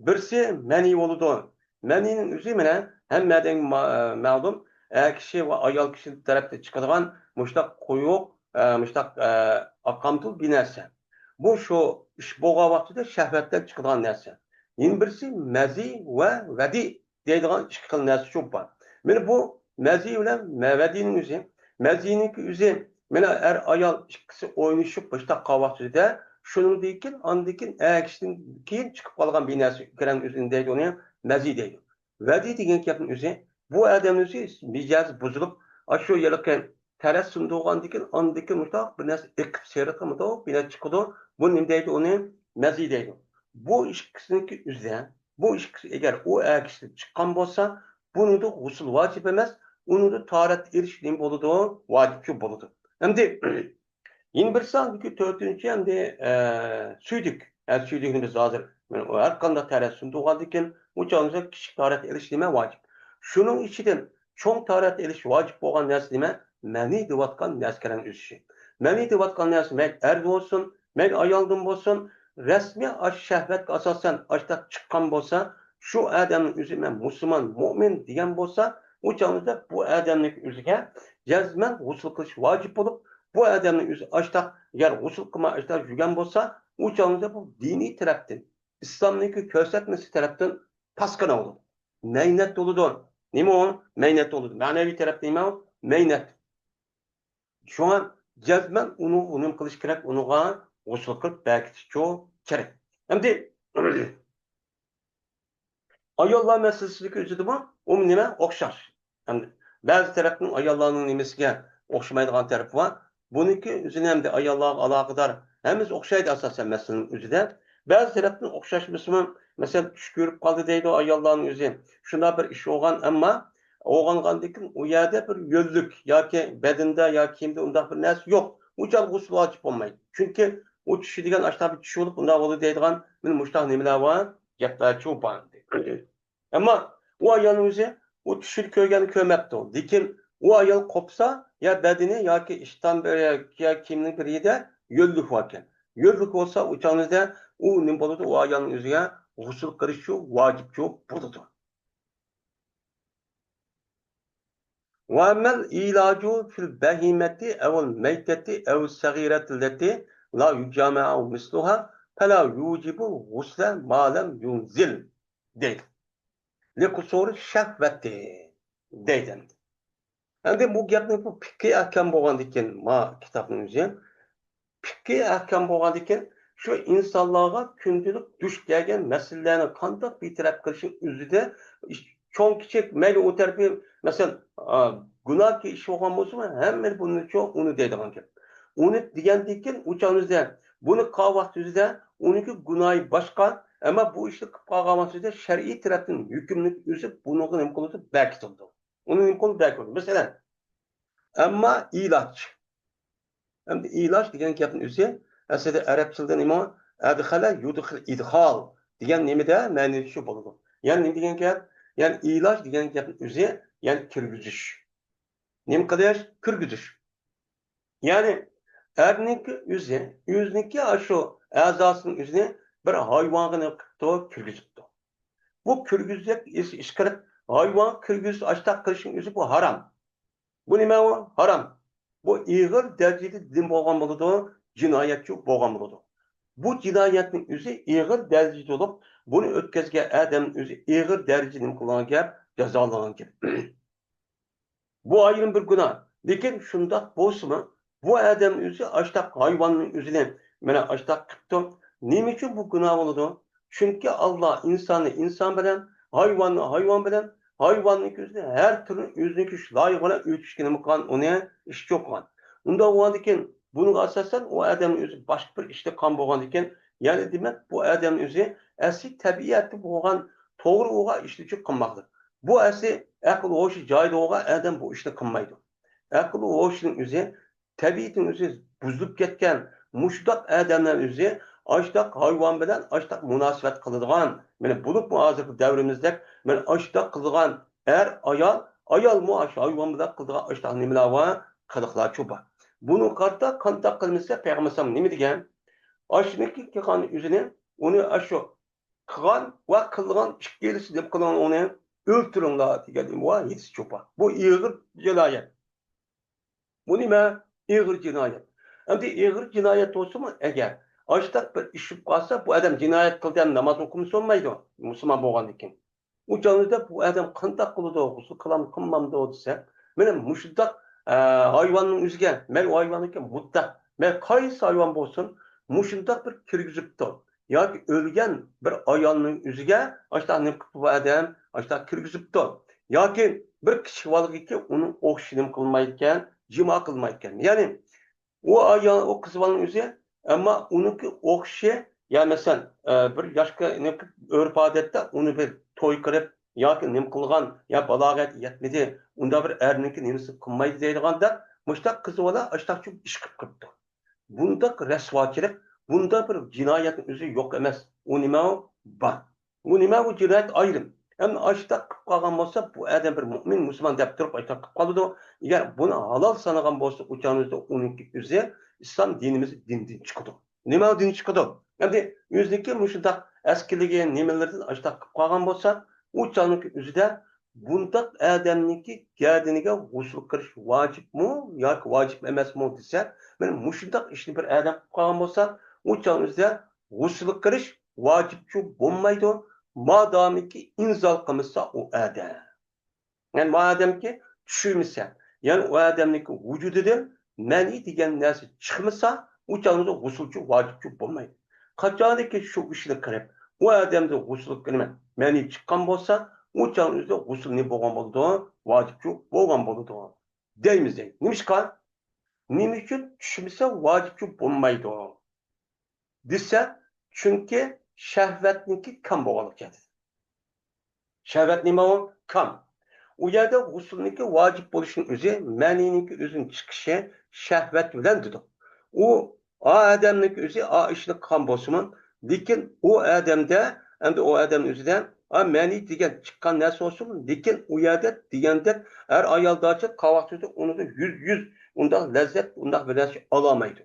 Birisi mani bo'ladi. Manining o'zi mana hammadan ma'lum, er kishi va ayol kishi tarafda chiqadigan mushtaq quyuq, mushtaq oqamtul bir narsa. Bu shu ish bo'lgan vaqtida shahvatdan chiqadigan narsa. Yana birisi mazi va vadi deydigan ikki xil narsa shu bor. Mana bu mazi bilan vadining o'zi, maziniki o'zi mana er ayol ikkisi o'ynashib mushtaq vaqtida shuningdan keyin andan keyin er kishidan keyin chiqib qolgan bir narsa kiran o'zini deydi, uni mazi deydi. Vadi degan gapning o'zi bu odamning o'zi mijozi buzilib, shu yerga taras sundirgandan keyin andan keyin mushtaq bir narsa eqib seriqi mundoq bir narsa chiqadi. Bu nima deydi? Uni mazi deydi. Bu ikkisiniki o'zida, bu ikkisi agar u er kishi chiqqan bo'lsa, bunida g'usl vojib emas, unida tahorat erish nima bo'ladi? Vojib bo'ladi. Endi yine birisi to'rtinchi endi suydik. Suydikni biz hozir har qanday tahorat sundirgandan keyin u chog'da kichik tahorat elish nima vojib. Shuning ichidan cho'ng tahorat elish vojib bo'lgan narsa nima? Mani deyotgan narsalarning o'sishi. Mani deyotgan narsa mayli er bo'lsin, mayli ayoldan bo'lsin, rasmiy shahvatga asosan ashtaq chiqqan bo'lsa, shu odamning o'zi men musulmon, mo'min degan bo'lsa, u chog'da bu odamning o'ziga jazman g'usl qilish vojib bo'lib, bu odamning o'zi ashtaq agar g'usl qilmay ashtaq yurgan bo'lsa, u chog'da bu diniy tarafdan, islomniki ko'rsatmasi tarafdan pastgina bo'ladi. Maynat bo'ladi. Nima u? Maynat bo'ladi. Ma'naviy tarafda nima u? Maynat. Shunga jazman uni nima qilish kerak? Uniga g'usl qilib berkitish kerak. Endi ayollar masalasida o'zida u nima? O'xshash. Endi ba'zi tarafdan ayollarning nimasiga o'xshamaydigan tarafi bor. Buniki o'zini hamda ayollarga aloqador hammasi o'xshaydi asosan masalaning o'zida. Ba'zi tarafdan o'xshashmasmi? Masalan, tush ko'rib qoldi deydi ayollarning o'zi. Shunda bir ish bo'lgan, ammo o'g'angandan keyin u yerda bir yo'llik yoki badanda yoki kiyimda undaq bir narsa yo'q. U chaq g'usl vojib bo'lmaydi. Chunki u tushi degan ashta bir tush bo'lib undaq bo'ldi deydigan mana mushtaq nimalar bor, gaplar cho'p bor. Ammo u ayolning o'zi u tushini ko'rgani ko'rmabdi. Lekin u ayol qopsa ya badani yoki ishdan bir ya kiyimning bir yerida yo'llik bor ekan. Yo'llik bo'lsa u chog'ida u nima bo'ladi? U ayolning o'ziga g'usl qilish vojib bo'ladi. وَأَمَّا الْإِيلَاجُ فِي الْبَهِيمَةِ أَوِ الْمَيْتَةِ أَوِ الصَّغِيرَةِ الَّتِي لَا يُجَامَعُ مِثْلُهَا فَلَا يُوجِبُ الْغُسْلَ مَا لَمْ يُنْزِلْ deydi. لِقُصُورِ الشَّهْوَةِ deydi. Endi bu gapni bu fiqhiy ahkam bo'lgandan keyin ma kitobning o'zi fiqhiy ahkam bo'lgandan keyin shu insonlarga kundalik duch kelgan masalalarni qandoq betaraf qilishning o'zida cho'ng kichik mayli u tarafi masalan gunohga ish bo'lgan bo'lsa hamma buni cho'ng uni deydigan gap. Uni degandan keyin u chog'imizda buni qilgan vaqt o'zida uniki gunohi boshqa, ammo bu ishni qilib qolgan vaqtida shar'iy tarafdan hukmni o'zi buni nima qiladi? Berkitildi. Uni nima qildi? Berkitildi. Masalan, ammo iloj. Endi iloj degan gapning o'zi aslida arab tilida nima? Adkhala yudkhil idhol degan nimada ma'nosi shu bo'ladi. Ya'ni nima degan gap? Ya'ni iloj degan gapning o'zi ya'ni kirgizish. Nima qilish? Kirgizish. Ya'ni erniki o'zi, o'ziniki shu a'zosining o'zini bir hayvonga nima qilibdi? Kirgizibdi. Bu kirgizsak ish qilib hayvon kirgizish ashtaq qilishning o'zi bu harom. Bu nima u? Harom. Bu ig'ir darajada din bo'lgan bo'ladi, jinoyatchi bo'lgan bo'ladi. Bu jinoyatning o'zi ig'ir darajada bo'lib, buni o'tkazgan odam o'zi ig'ir darajada nima qilgan gap, jazolangan gap. Bu ayrı bir günah. Lekin shundoq bo'lsinmi, bu odam o'zi ashtaq hayvonning o'zini mana ashtaq qilibdi. Nima uchun bu gunoh bo'ladi? Chunki Alloh insonni inson bilan, hayvonni hayvon bilan, hayvonning o'zini har turli o'ziniki loyiq bilan o'tishga nima qilgan, uni ish qilgan. Unda bo'lgandan keyin bunga asosan u odamning o'zi boshqa bir ishda qon bo'lgan ekan. Ya'ni demak, bu odamning o'zi asli tabiati bo'lgan to'g'ri o'g'a ishni qilmoqdir. Bu asli aql hoshi joyida bo'lgan odam bu ishni qilmaydi. Aql hoshining o'zi tabiatning o'zi buzilib ketgan mushtaq odamlar o'zi ashtaq hayvon bilan ashtaq munosabat qiladigan, mana bo'libmi hozirgi davrimizda mana ashtaq qiladigan er ayol, ayolmu hayvon bilan qiladigan ashtaq nimalar bor, qiliqlar bor. Buni qarta qandaq qilmasa payg'ambar alayhisalom nima degan? Ashniki qilgan o'zini uni shu qilgan va qilgan ikkalasi deb qilgan uni o'ltiringlar degan va hadis cho'pa. Bu ig'ir jinoyat. Bu nima? Ig'ir jinoyat. Endi ig'ir jinoyat bo'lsinmi agar ashtaq bir ish bo'lib qolsa, bu odam jinoyat qildi ham namoz o'qimasa bo'lmaydi musulmon bo'lgandan keyin. U chog'da bu odam qandaq qiladi, g'usl qilam qilmamdi desa, mana mushundaq hayvonning o'ziga, mayli hayvonniki mutlaq, mayli qaysi hayvon bo'lsin, mushundaq bir kirgizibdi yoki o'lgan bir ayolning o'ziga ashtaq nima qilibdi bu odam, ashtaq kirgizibdi yoki bir kichik bolagiki uni o'xshi nima qilmaydi ekan, jimo qilmaydi ekan. Ya'ni u ayol, u qiz bolaning o'zi, ammo uniki o'xshi, ya masalan bir yoshga urf odatda uni bir to'y qilib yoki nima qilgan, yo balog'at yetmadi, unda bir erniki nimasi qilmaydi deydiganda mushtaq qiz bola ashtaq ish qilib qilibdi. Bundaq rasvochilik, bunda bir jinoyatning o'zi yo'q emas. U nima u? Bor. U nima u jinoyat ayrim. Ammo ashtaq qilib qolgan bo'lsa, bu odam bir mo'min musulmon deb turib ashtaq qilib qoladi. Agar buni halol sanagan bo'lsa, u chog'da uniki o'zi islom dinimiz dindan chiqadi. Nima din chiqadi? Endi o'ziniki mushundaq eskiligi nimalardan ashtaq qilib qolgan bo'lsa, u chog'niki o'zida bundaq odamniki gardiniga g'usl qilish vojibmi yoki vojib emasmi desa, mana mushundaq ishni bir odam qilib qolgan bo'lsa, u chog'ni o'zida g'usl qilish vojibchu bo'lmaydi, modomiki inzol qilmasa u odam. Ya'ni modomiki tushmasa, ya'ni u odamniki vujudidan mani degan narsa chiqmasa, u chog'da g'usulchi vojibchu bo'lmaydi. Qachoniki shu ishni qilib, u odamda g'usl qilma mani chiqqan bo'lsa, u chog'da o'zida g'usl nima bo'lgan bo'ladi? Vojibchu bo'lgan bo'ladi. Deymiz deydi. Nimishqa? Nima uchun tushmasa vojibchu bo'lmaydi? Desa, chunki shahvatniki kam bo'lganlik jihati. Shahvat nima u? Kam. U yerda g'usulniki vojib bo'lishining o'zi, maniniki o'zining chiqishi shahvat bilan dedi. U odamniki o'zi a ishni qilgan bo'lsinmi, lekin u odamda, endi u odamning o'zida a mani degan chiqqan narsa bo'lsin, lekin u yerda degandek har ayoldachi qavoqchida uni 100 undaq lazzat, undaq bir narsa ololmaydi.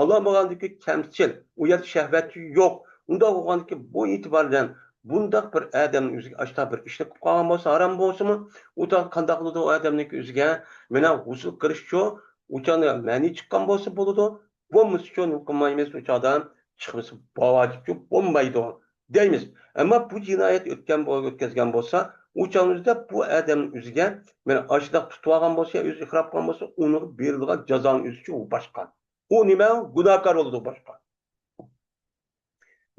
Ololmagandiki kamchil, u yerda shahvatchi yo'q. Undaq bo'lgandiki bu e'tibor bilan bundaq bir odamning o'ziga ashta bir ishni qilib qolgan bo'lsa, harom bo'lsinmi, u qandaq qiladi u odamniki o'ziga mana g'usl qilish-chu, u chog'da mani chiqqan bo'lsa bo'ladi, bo'lmasa shu nima qilmaymiz, u chog'dan chiqmasa vojibchu bo'lmaydi deymiz. Ammo bu jinoyat o'tgan o'tkazgan bo'lsa, u chog'da bu odamning o'ziga mana ashtaq tutib olgan bo'lsa, o'zi iqror qilgan bo'lsa, uni berilgan jazoning o'zi u boshqa. U nima? Gunohkor bo'ladi boshqa.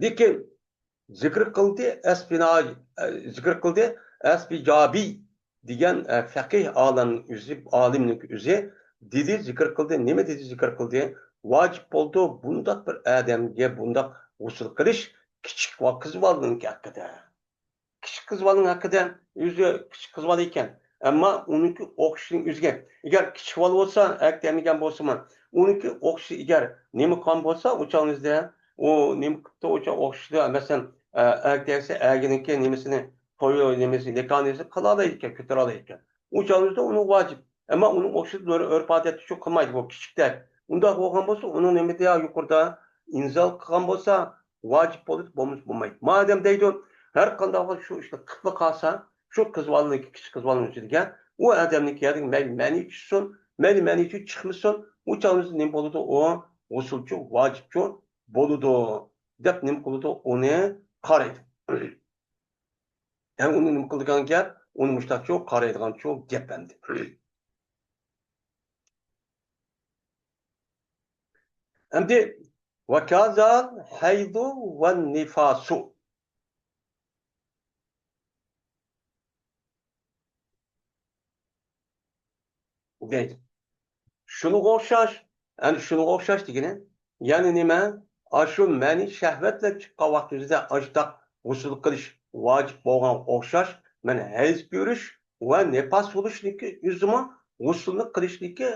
Lekin zikr qildi Asfina, zikr qildi Asfijabi degan faqih olimning o'zi, olimning o'zi dedi, zikr qildi. Nima dedi zikr qildi? Vojib bo'ldi bundaq bir odamga bundaq g'usl qilish kichik va qiz bolaning haqida. Kichik qiz bolaning haqida, o'zi kichik qiz bola ekan. Ammo uniki o'qishining o'ziga, agar kichik bola bo'lsa, demagan bo'lsa, uniki o'qishi agar nima qilgan bo'lsa, u chog'ingizda u nima qilibdi, o'sha o'qishda masalan desa, aginiki nimasini to'y nimasi nekanisi qila oladi ekan, ko'tara oladi ekan. U chog'ingizda uni vojib. Ammo uni o'qishi urf odatda shu qilmaydi bu kichikda. Undaq bo'lgan bo'lsa, uni nima deya yuqorida inzol qilgan bo'lsa, vojib bo'ladi, bo'lmasa bo'lmaydi. Madam deydi, har qanday shu ishni qilib qolsa, shu qiz bolaniki, kichik qiz bolaning ichiga, u odamniki ya'ni mayli mani tushsin, mayli mani chiqmasin, u chog'imizda nima bo'ladi? U g'usulchi vojibchu bo'ladi deb nima qiladi? Uni qaraydi. Ya'ni uni nima qiladigan gap, uni mushtaqchi qaraydigan gap endi. Endi وَكَذَا الْحَيْضُ وَالنِّفَاسُ. Deydi. Şunuga o'xshash, yani şunuga o'xshash degani, ya'ni nima? Shu ma'ni shahvatla chiqqan vaqtimizda ajdoq g'usul qilish vojib bo'lgan o'xshash, mana hayz ko'rish va nifas bo'lishligi o'zimi g'usulni qilishligi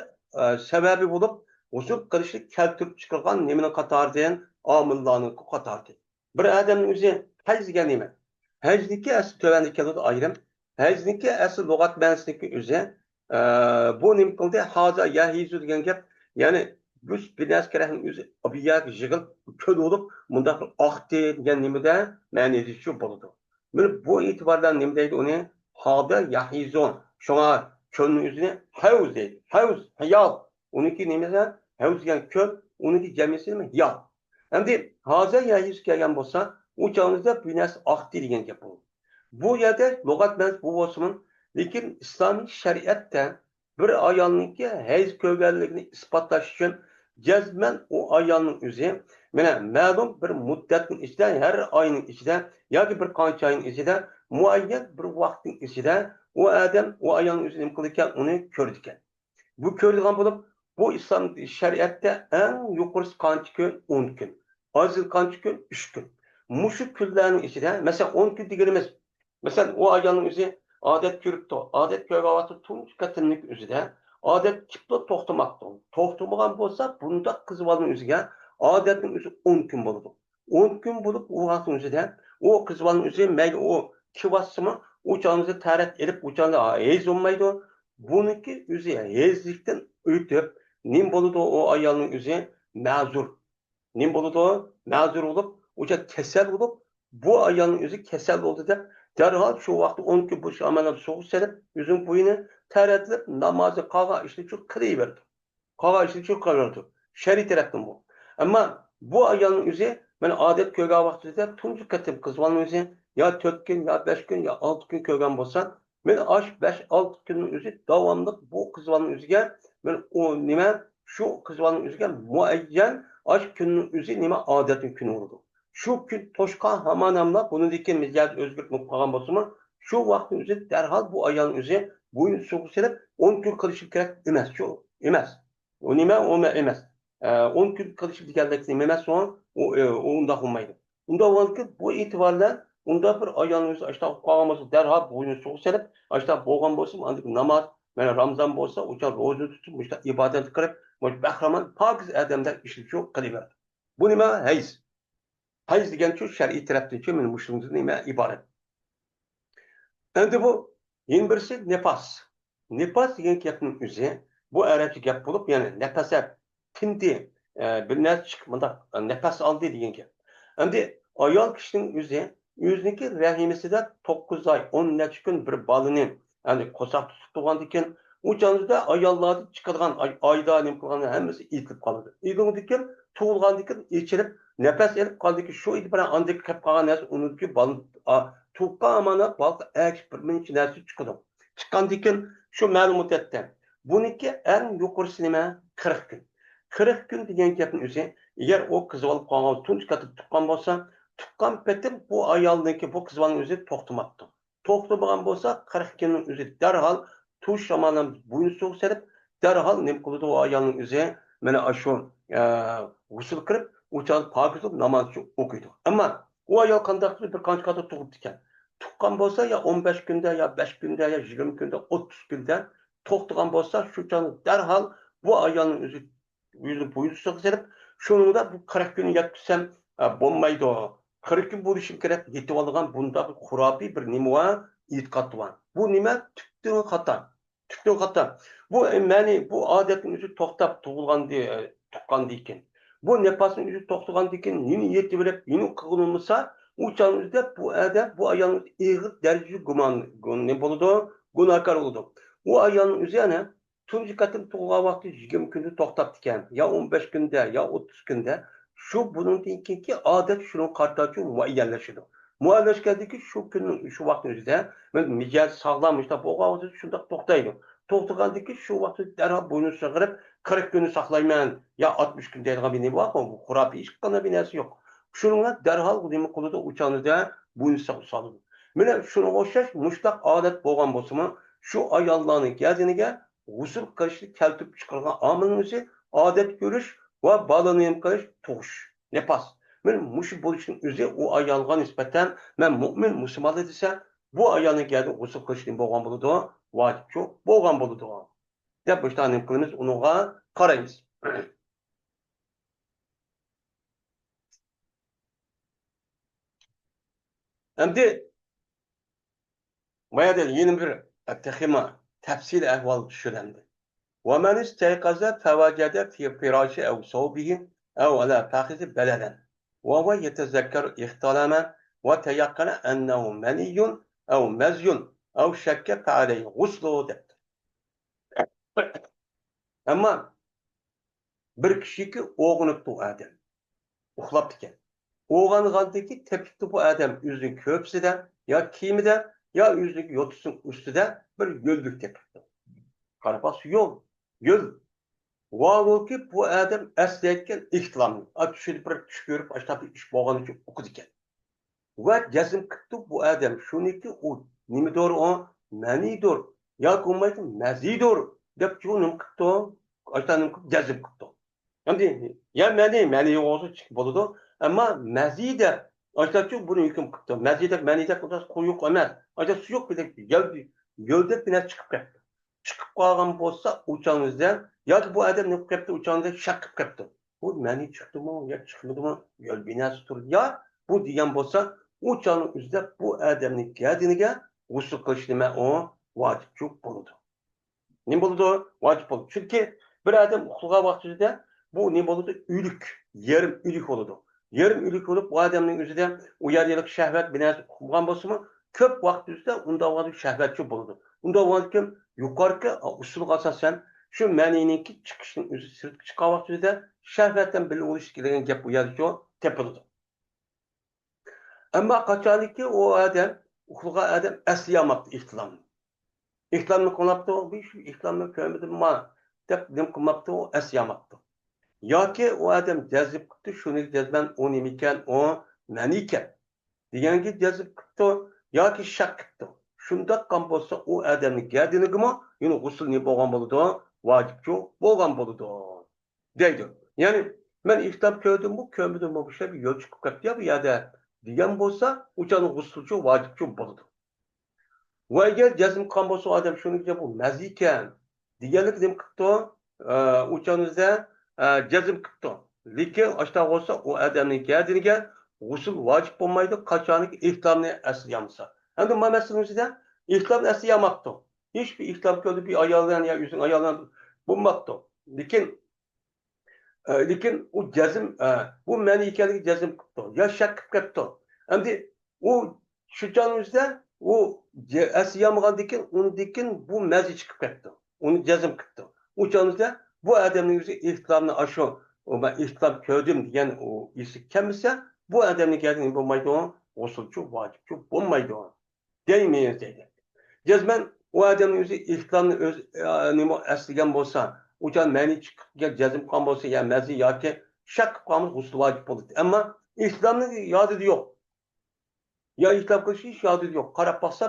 sababi bo'lib, g'usul qilishlik keltirib chiqargan nimaning qatoridan omillarning qatoridan. Bir odamning o'zi hayz degan nima? Hayzniki asli tövanda keladi ayrim. Hayzniki asli lug'at ma'nosiniki o'zi bu nima qildi? Haza yahizu degan gap, ya'ni biz bir narsa kerakning o'zi bir yerga yig'ilib ko'l bo'lib bundaq oqdi degan nimada ma'nosi shu bo'ladi. Mana bu e'tibordan nima deydi uni? Hada yahizun. Shunga ko'lning o'zini havz deydi. Havz, hayol. Uniki nimasi? Havz degan ko'l, uniki jamisi nima? Hiyol. Endi haza yahiz kelgan bo'lsa, u chog'imizda bir narsa oqdi degan gap bo'ladi. Bu yerda lug'at ma'nosi bu bo'lsin, lekin islomiy shariatda bir ayolningki hayz ko'rganligini isbotlash uchun jazman u ayolning o'zi mana ma'lum bir muddatning ichida, har oyning ichida yoki bir qancha oyning ichida muayyan bir vaqtning ichida u odam u ayolning o'zi nima qildi ekan, uni ko'rdi ekan. Bu ko'radigan bo'lib, bu islom shariatda eng yuqorisi qancha kun? 10 kun. Ozi qancha kun? 3 kun. Mushu kunlarning ichida, masalan 10 kun deganimiz, masalan u ayolning o'zi odat ko'ribdi. Odat ko'rgan vaqtda tunji qatimlik o'zida odat kipli to'xtamabdi. To'xtamagan bo'lsa, bunda qiz bolaning o'ziga odatning o'zi 10 kun bo'ladi. 10 kun bo'lib, u vaqtning o'zida u qiz bolaning o'zi mayli u kivatsimi, u chog'imizda tarat elib, u chog'da hayz bo'lmaydi. Buniki o'zi hayzlikdan o'tib, nim bo'ladi u ayolning o'zi ma'zur. Nim bo'ladi? Ma'zur bo'lib, o'sha kasal bo'lib, bu ayolning o'zi kasal bo'ldi deb derhal shu vaqtda 10 kun bu amalni so'g'ib selib, o'zining bo'yini taratlib, namozni qolgan ishni shu qilaverdi. Qolgan ishni shu qilaverdi. Shariy tarafdan bu. Ammo bu ayolning o'zi mana odat ko'rgan vaqtida tunji qatim qiz bolaning o'zi yo 4 kun, yo 5 kun, yo 6 kun ko'rgan bo'lsa, men osh 5-6 kunning o'zi davomli bu qiz bolaning o'ziga men u nima shu qiz bolaning o'ziga muayyan osh kunning o'zi nima odatning kuni bo'ladi. Shu kun to'shqan hamonamla bunidagi mijoz o'zgartib qolgan bo'lsa, shu vaqtning o'zi darhol bu ayolning o'zi bo'yin suvga silib 10 kun qilishi kerak emas, shu emas. U nima, u emas. 10 kun qilishi deganlik nima emas, u undoq bo'lmaydi. Unda bo'lganki, bu e'tiborla unda bir ayolning o'zi ashta qolgan bo'lsa, darhol bo'yni suvga silib, ashta bo'lgan bo'lsa, andiki namoz, mana Ramazon bo'lsa, o'sha ro'za tutib, o'sha ibodat qilib, bahramon pokiz odamlar ishni shu qilaveradi. Bu nima? Hayz. Hayz degan shu shar'iy tarafdan shu mana mushundan nima iborat. Endi bu yana birisi nifas. Nifas degan gapning o'zi bu arabcha gap bo'lib, ya'ni nafasa tindi, bir narsa chiqib bundaq nafas oldi degan gap. Endi ayol kishining o'zi o'ziniki rahimisida 9 oy 10 necha kun bir bolani, ya'ni qo'saq tutib turgandan keyin u chog'da ayollarda chiqadigan oyda nima qilgan hammasi etilib qoladi. Etilgandan keyin tug'ilgandan keyin ichilib nafas elib qoldiki, shu bilan andiki qilib qolgan narsa uniki bola tuqqan amonat bola aksh bir mincha narsa chiqadi. Chiqqandan keyin shu ma'lum muddatda buniki eng yuqorisi nima? 40 kun. 40 kun degan gapning o'zi agar u qiz olib qolgan tunch qatib tuqqan bo'lsa, tuqqan petim bu ayolniki bu qiz bolaning o'zi to'xtamabdi. To'xtamagan bo'lsa 40 kunning o'zi darhol tush shamolan bo'yni suvga selib, darhol nima qiladi u ayolning o'zi mana shu g'usul qilib, u chog'da pokiz bo'lib namoz o'qiydi. Ammo u ayol qanday qilib bir qancha qadar tug'ibdi ekan. Tuqqan bo'lsa yo 15 kunda, yo 5 kunda, yo 20 kunda, 30 kunda to'xtagan bo'lsa, shu chog'da darhol bu ayolning o'zi yuzi bo'yni suvga selib, shuningda bu 40 kunni yetkazsam bo'lmaydi. 40 kun bo'lishim kerak, yetib olgan bunda bir xurofiy bir nima bor, e'tiqod bor. Bu nima? Tubdan xato. Tubdan xato. Bu ma'ni bu odatning o'zi to'xtab tug'ilganda, tuqqandan keyin. Bu nifasning o'zi to'xtagandan keyin nima yetib berib, nima qilgan u chog'imizda bu odam, bu ayolning ig'ir darajada gumon, nima bo'ladi? Gunohkor bo'ladi. U ayolning o'zi yana tunji qatim tug'ilgan vaqtda 20 kunda to'xtabdi ekan, yo 15 kunda, yo 30 kunda. Shu bundan keyingi odat shuni qartachu muayyanlashadi. Muayyanlashgandiki shu kunning shu vaqtning o'zida men mijoz sog'lom ishda bo'lgan vaqtida shundoq to'xtaydi. To'xtagandiki shu vaqtda darhol bo'ynini sug'irib 40 kunni saqlayman yo 60 kun deydigan bir nima bor, bu xurofiy hech qanday bir narsa yo'q. Shunga darhol nima qiladi, uchanida bo'ynini soladi. Mana shunga o'xshash mushtaq odat bo'lgan bo'lsa, shu ayollarning gaziniga g'usul qilishni keltirib chiqargan omilning o'zi odat ko'rish va bolani nima qilish, tug'ish, nifas. Mana mushu bo'lishning o'zi u ayolga nisbatan man mo'min musulmon desa, bu ayolning gazini g'usul qilishni bo'lgan bo'ladi, vojib bo'lgan bo'ladi. Deb bu nima qilamiz, uningga qaraymiz. Endi Mayada yeni bir texima tafsil ahvol tushirandi. ومن استيقظ فوجد في فراشه أو ثوبه أو على فخذ بلدا وهو يتذكر احتلاما وتيقن أنه مني أو مزي أو شك فعليه غسل debdi. Ama bir kishiki o'g'inibdi u odam. Uxlabdi ekan. O'g'angandaki tepibdi bu odam o'zining ko'psida yo kiyimida yo o'zining yotusining ustida bir yo'llik tepibdi. Qarab yo'l, yo'l. Vavolki bu odam eslayotgan ihtilomni, tushida bir tush ko'rib, ashlab ish bo'lgani uchun o'qidi ekan. Va jazm qilibdi bu odam shuniki u nimadir o manidir yoki bo'lmaydi mazidir deb shu nima qilibdi, nima qilib jazm qilibdi. Endi ya mani, mani yo'q bo'lsa chiqib bo'ladi, ammo mazi deb aytadi buni hukm qilibdi. Mazi deb mani deb quyuq emas, aytadi suyuq bir yo'l deb bir narsa chiqib ketdi. Chiqib qolgan bo'lsa uchangizdan yoki bu odam nima qilib ketdi, uchangizdan shak qilib ketdi. Bu mani chiqdimi yo chiqmadimi, yo'l binasi tur ya bu degan bo'lsa, uchangni o'zida bu odamning gadiniga g'usul qilish nima o vojib bo'ladi. Nima bo'ladi? Vojib bo'ladi. Chunki bir odam uxlagan vaqtida bu nima bo'ladi? O'lik, yarim o'lik bo'ladi. Yarim o'lik bo'lib, bu odamning o'zida u yerlik shahvat binasi qilgan bo'lsa-mu, ko'p vaqt o'zida unda shahvatchi bo'ladi. Unda kim yuqorqi usulga asosan shu ma'niniki chiqishning o'zi sirtqa chiqqan vaqtida shahvatdan birga bo'lish degan gap u yerda topiladi. Ammo qachoniki u odam uxlagan odam eslayolmabdi ihtilomni. Ihtilomni qilmabdi, bu shu ihtilomni ko'rmadimmi deb nima qilmabdi, u eslayolmabdi. Yoki u odam jazib qilibdi, shuni jazman u nima ekan, u mani ekan deganga jazib qilibdi yoki shak qilibdi. Shundoq qan bo'lsa u odamning gardinigimi yana g'usul ne bo'lgan bo'ladi, vojibchu bo'lgan bo'ladi deydi. Ya'ni men ihtilom ko'rdimmi, ko'rmadimmi, bu bir yo'l chiqib ketdi bu yerda degan bo'lsa, o'shani g'usulchi vojibchu bo'ladi. Va agar jazm qilgan bo'lsa odam shuni bu mazi ekan deganlik nima qilibdi, o'shanizda jazm qilibdi. Lekin ashta bo'lsa u odamning gardiniga g'usul vojib bo'lmaydi, qachoniki ihtilomni eslayolmasa. Endi bu masalanizda ihtilomni eslayolmabdi. Hech bir ihtilom ko'rdi bir ayoldan ya o'zining ayolidan bo'lmabdi. Lekin u jazm, bu ma'ni ekanligi jazm qilibdi, yo shak qilib ketdi. Endi u shu jonimizda u eslayolmagandan keyin undan bu mazi chiqib ketdi. Uni jazm qilibdi. U jonimizda bu odamning o'zi ihtilomni shu ben ihtilom ko'rdim degan u esi kelmasa, bu odamning gardini bo'lmaydi, g'usulchi vojibchi bo'lmaydi deymiz deydi. Jazman u odamning o'zi ihtilomni o'z nima eslagan bo'lsa, o'sha ma'ni chiqib jazm qilgan bo'lsa, ya mazi yoki shak qilib qolamiz, g'usul vojib bo'ladi. Ammo ihtilomni yodida yo'q. Ya ihtilom qilish hech yodida yo'q. Qarab boqsa,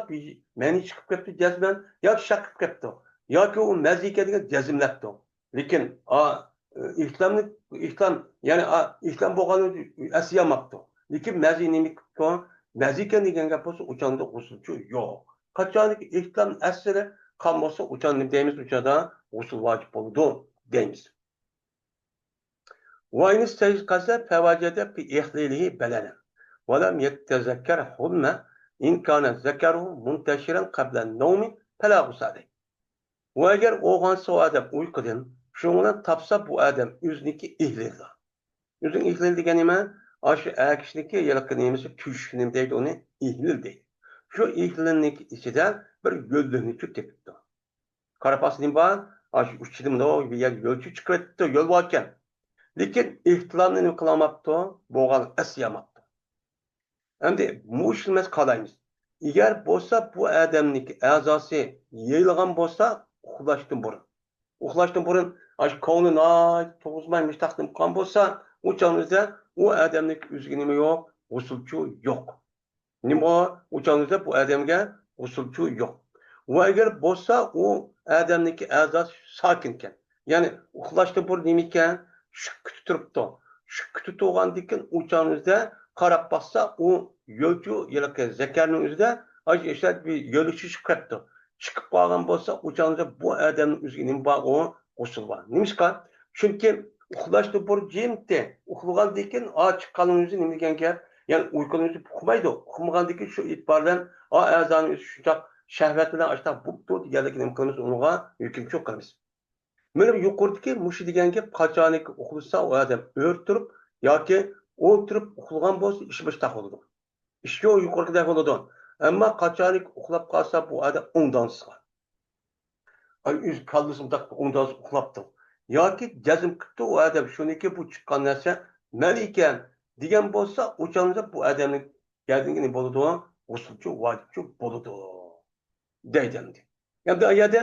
ma'ni chiqib ketdi jazman, yoki shak qilib ketdi, yoki u mazi ekan degan jazmlabdi. Lekin ihtilomni ihtilom, ya'ni ihtilom bo'lganini eslayolmabdi. Lekin mazi nima qilibdi? Mazi ekan degan gap bo'lsa, o'shanda g'usulchi yo'q. Qachoniki ihtilom asli qon bo'lsa, o'shanda nima deymiz? O'shanda g'usul vojib bo'ladi deymiz. Va in istayqaza fawajada fi ihlilihi balalan va lam yatazakkar hulma in kana zakaruhu muntashiran qabla an-nawmi fala ghusla alayhi. Va agar o'g'onsa odam uyqudan shundan topsa bu odam o'ziniki ihlildi. O'zining ihlil degan nima? Shu kishiniki yiliqi nemasi tush nima deydi uni ihlil deydi. Shu ihlilniki ichida bir yo'llikni tepibdi. Qarab nima bor? Shu uchida bundoq bir yer yo'lchi chiqib ketibdi, yo'l bor ekan. Lekin ihtilomni nima qilolmabdi? Bo'lgan eslayolmabdi. Endi bu ishni qalaymiz. Agar bo'lsa bu odamniki a'zosi yeyilgan bo'lsa, Uxlashdan burun. Uxlashdan burun aş kavni nay to'g'izmay mushtaq nima qilgan bo'lsa, u chog'imizda u odamning o'ziga nima yo'q? G'usulchi yo'q. Nima u chog'imizda bu odamga g'usulchi yo'q. Va agar bo'lsa, u odamniki a'zosi sokin ekan. Ya'ni uxlashdan burun nima ekan? Shu kutib turibdi. Shu kutib turgandan keyin u chog'imizda qarab boqsa, u yo'lchu yiliqi zakarning o'zida bir yo'li chiqib ketdi. Chiqib qolgan bo'lsa, u chog'imizda bu odamning o'ziga nima bor? U g'usul bor. Nimishqa? Chunki uxlashdan burun jimdi. Uxlagandan keyin chiqqanning o'zi nima degan gap? Ya'ni uyquning o'zi uxmaydi. Uxmagandan keyin shu e'tibor bilan a'zoning o'zi shunchaq shahvat bilan ashtaq bo'pti deganlik nima qilamiz? Unga hukm qilamiz. Mana yuqoridagi mushu degan gap qachoniki uxlasa u odam o'rtirib yoki o'tirib uxlagan bo'lsa ish mushtaq bo'ladi. Ish yo'q yuqoridagidek bo'ladi. Ammo qachoniki uxlab qolsa bu odam o'ngdansizga. Ay o'z kallasini o'ngdan uxlabdi. Yoki jazm qilibdi u odam shuniki bu chiqqan narsa man ekan degan bo'lsa, o'shanda bu odamning gardinga nima bo'ladi? G'usulchi vojibchi bo'ladi. Deydi endi. Endi yerda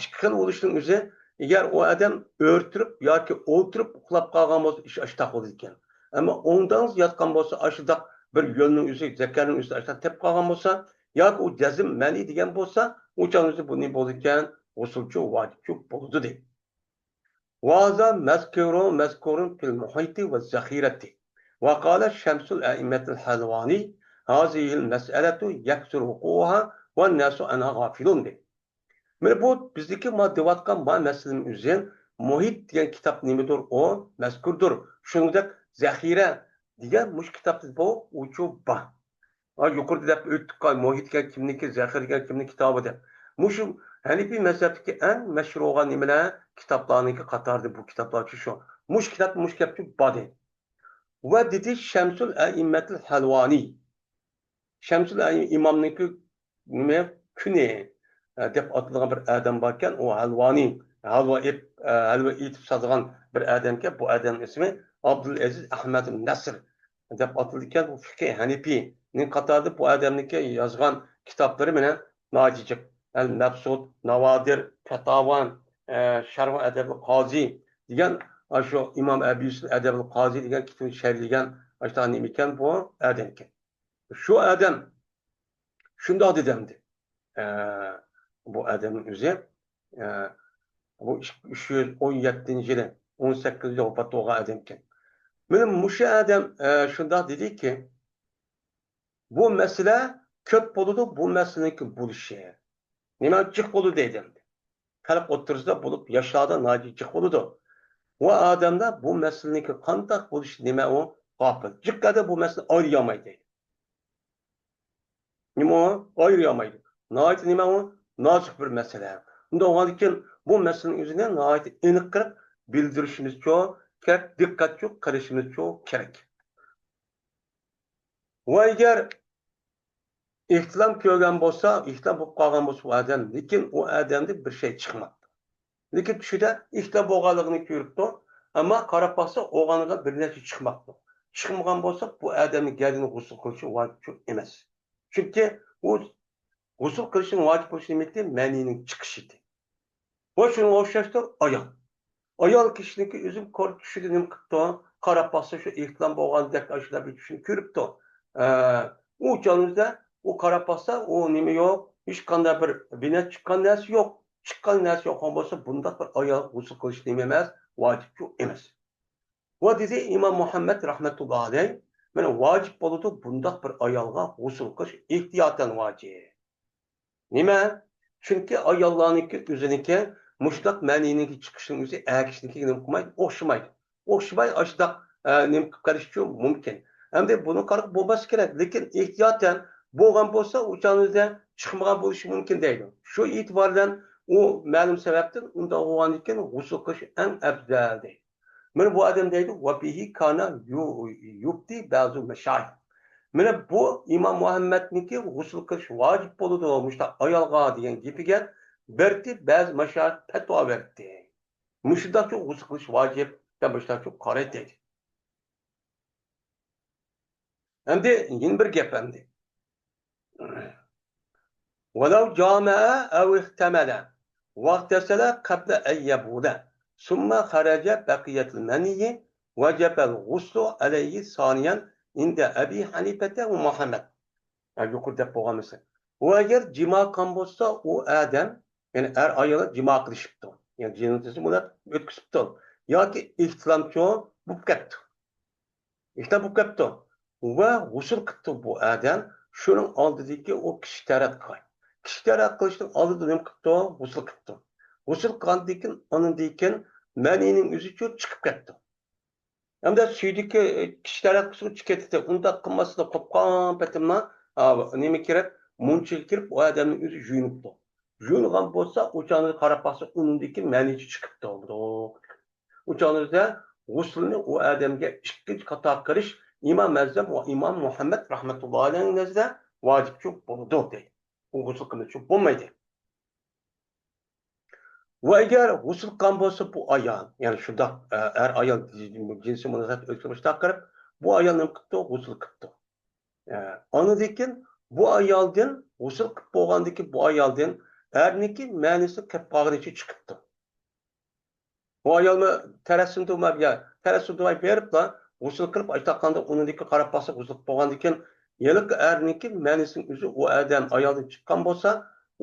ikki xil bo'lishning o'zi agar u odam o'rtirib yoki o'tirib uxlab qolgan bo'lsa ish ashtaq bo'ladi ekan. Ammo o'ngdan yotgan bo'lsa ashundaq bir yo'lning o'zi, zakarning o'zi ashtaq tep qolgan bo'lsa yoki u jazm mani degan bo'lsa, o'shanda bu nima bo'ladi ekan? G'usulchi vojibchi bo'ladi deydi. وهذا مذكور مذكور في المحيط والذخيرة. وقال شمس الأئمة الحلواني هذه المسألة يكثر وقوعها والناس عنها غافلون deydi. Mana bu bizdeki ma deyotgan ma masalaning o'zi Muhit degan kitob nimadir o mazkurdir. Shuningdek Zaxira degan mush kitobda bu uchu bor. Yuqorida deb o'tdik, Muhit degan kimniki, Zaxira degan kimning kitobi deb. Mushu Hanifi mazhabdagi eng mashhur bo'lgan nimalar kitoblarniki qatorida bu kitoblar shu. Mush kitob mush gapchi bor deydi. Va dedi Shamsul Aimmatul Halvani. Shamsul imomniki nima kuni deb atalgan bir odam bor ekan, u Halvani, halva halva etib sotgan bir odam ekan. Bu odamning ismi Abdulaziz Ahmad Nasr deb ataldi ekan. Bu fiqh Hanifiyning qatorida bu odamniki yozgan kitoblari bilan najijik El Mabsud, Navadir, Fatavan, Sharh Adabil Qozi degan shu Imom Abi Yusuf Adabil Qozi degan kitobni sharhlagan shu nima ekan bu odam ekan. Shu odam shundoq dedi endi. Bu odamning o'zi bu 317 yili 18 yil vafot bo'lgan odam ekan. Mana mushu odam shundoq dediki, bu masala ko'p bo'ladi, bu masalaniki bo'lishi. Nima jiq bo'ldi deydi endi. Xalq o'ttirisida bo'lib yoshlarda naji jiq bo'ladi. Va odamlar bu masalaniki qandaq bo'lishi nima u g'ofil. Jiqqada bu masala ayriyamaydi deydi. Nima u? Ayriyamaydi. Nihoyat nima u? Nozik bir masala. Unda bo'lgandan keyin bu masalaning o'zini nihoyat aniq qilib bildirishimiz kerak, diqqatli qilishimiz kerak. Va agar ihtilom ko'rgan bo'lsa, ihtilom bo'lib qolgan bo'lsa u odam, lekin u odamda bir şey chiqmabdi. Lekin tushida ihtilom bo'lganligini ko'ribdi, ammo qarab boqsa o'g'aniga bir narsa chiqmabdi. Chiqmagan bo'lsa, bu odamning gardini g'usul qilishi vojib emas. Chunki u g'usul qilishning vojib bo'lishi nima edi? Manining chiqishi edi. Va shunga o'xshashdir ayol. Ayol kishiniki o'zim ko'rib tushida nima qilibdi? Qarab boqsa shu ihtilom bo'lgandek shular bir tushini ko'ribdi. U chog'imizda u qarab boqsa, u nima yo'q, hech qanday bir bina chiqqan narsa yo'q. Chiqqan narsa yo'q bo'lsa, bundaq bir ayol g'usul qilish nima emas, vojib emas. Va dedi Imom Muhammad rahmatullohi alayh, mana vojib bo'ladi bundaq bir ayolga g'usul qilish ehtiyotan vojib. Nima? Chunki ayollarniki o'ziniki mushtaq ma'niniki chiqishining o'zi er kishiniki nima qilmaydi, o'xshamaydi. O'xshamay ashdaq nima qilib qolish uchun mumkin. Endi buni qarab bo'lmas kerak, lekin ehtiyotan bo'lgan bo'lsa, o'shanizda chiqmagan bo'lishi mumkin deydi. Shu e'tibordan u ma'lum sababdan unda bo'lgandan keyin g'usul qilish eng afzal deydi. Mana bu odam deydi, va bihi kana yubti ba'zu mashayikh. Mana bu Imom Muhammadniki g'usul qilish vojib bo'ladi mushtaq ayolga degan gapiga berdi ba'zi mashayikh fatvo berdi. Mushtaq g'usul qilish vojib deb mushtaq qaraydi deydi. Endi yana bir gap endi. ولو جامع أو احتمل. واغتسل قبل أن يبول ثم خرج بقية المني وجب الغسل عليه ثانيا عند أبي حنيفة ومحمد. Yuqori deb bo'lgan. U agar jima qilgan bo'lsa, u odam, ya'ni er ayoli jima qilishibdi. Ya'ni jinsini bular o'tkazibdi. Yoki ihtilomchi bo'lib ketdi. Ihtilom bo'lib ketdi. Va g'usul qildi bu odam. Shuning oldidagi u kishi tarat qilgan. Kishi tarat qilishning oldida nima qilibdi? G'usul qilibdi. G'usul qilgandan keyin, undan keyin manining o'zi chiqib ketdi. Hamda suydagi kishi tarat qilsa chiqib ketdi. Undaq qilmasdan qo'pqon patimla nima kirib, munchaga kirib, u odamning o'zi yuyinibdi. Yuyingan bo'lsa, o'chani qarab boqsa, undan keyin mani chiqibdi. O'chanida g'usulni u odamga ikkinchi qator qilish İmam Əzəm və İmam Muhammed rahmetullahi aleyh nəzərdə vacib çox bo'ladi deydi. U g'usul qilmoqchi bo'lmaydi. Va agar g'usul qilgan bo'lsa bu ayol, ya'ni shundoq er ayol jinsiy munosabat o'tkazishda qilib, bu ayol nima qilibdi? G'usul qilibdi. Andan keyin bu ayoldan g'usul qilib bo'lgandan keyin bu ayoldan erniki ma'nisi kelib qolganicha chiqibdi. Bu ayolni tarasini tarasini beribla g'usul qilib aytaqanda uniki qarab boqsa g'usul qilib bo'lgandan keyin yiliq erniki ma'nisining o'zi u odam ayoldan chiqqan bo'lsa,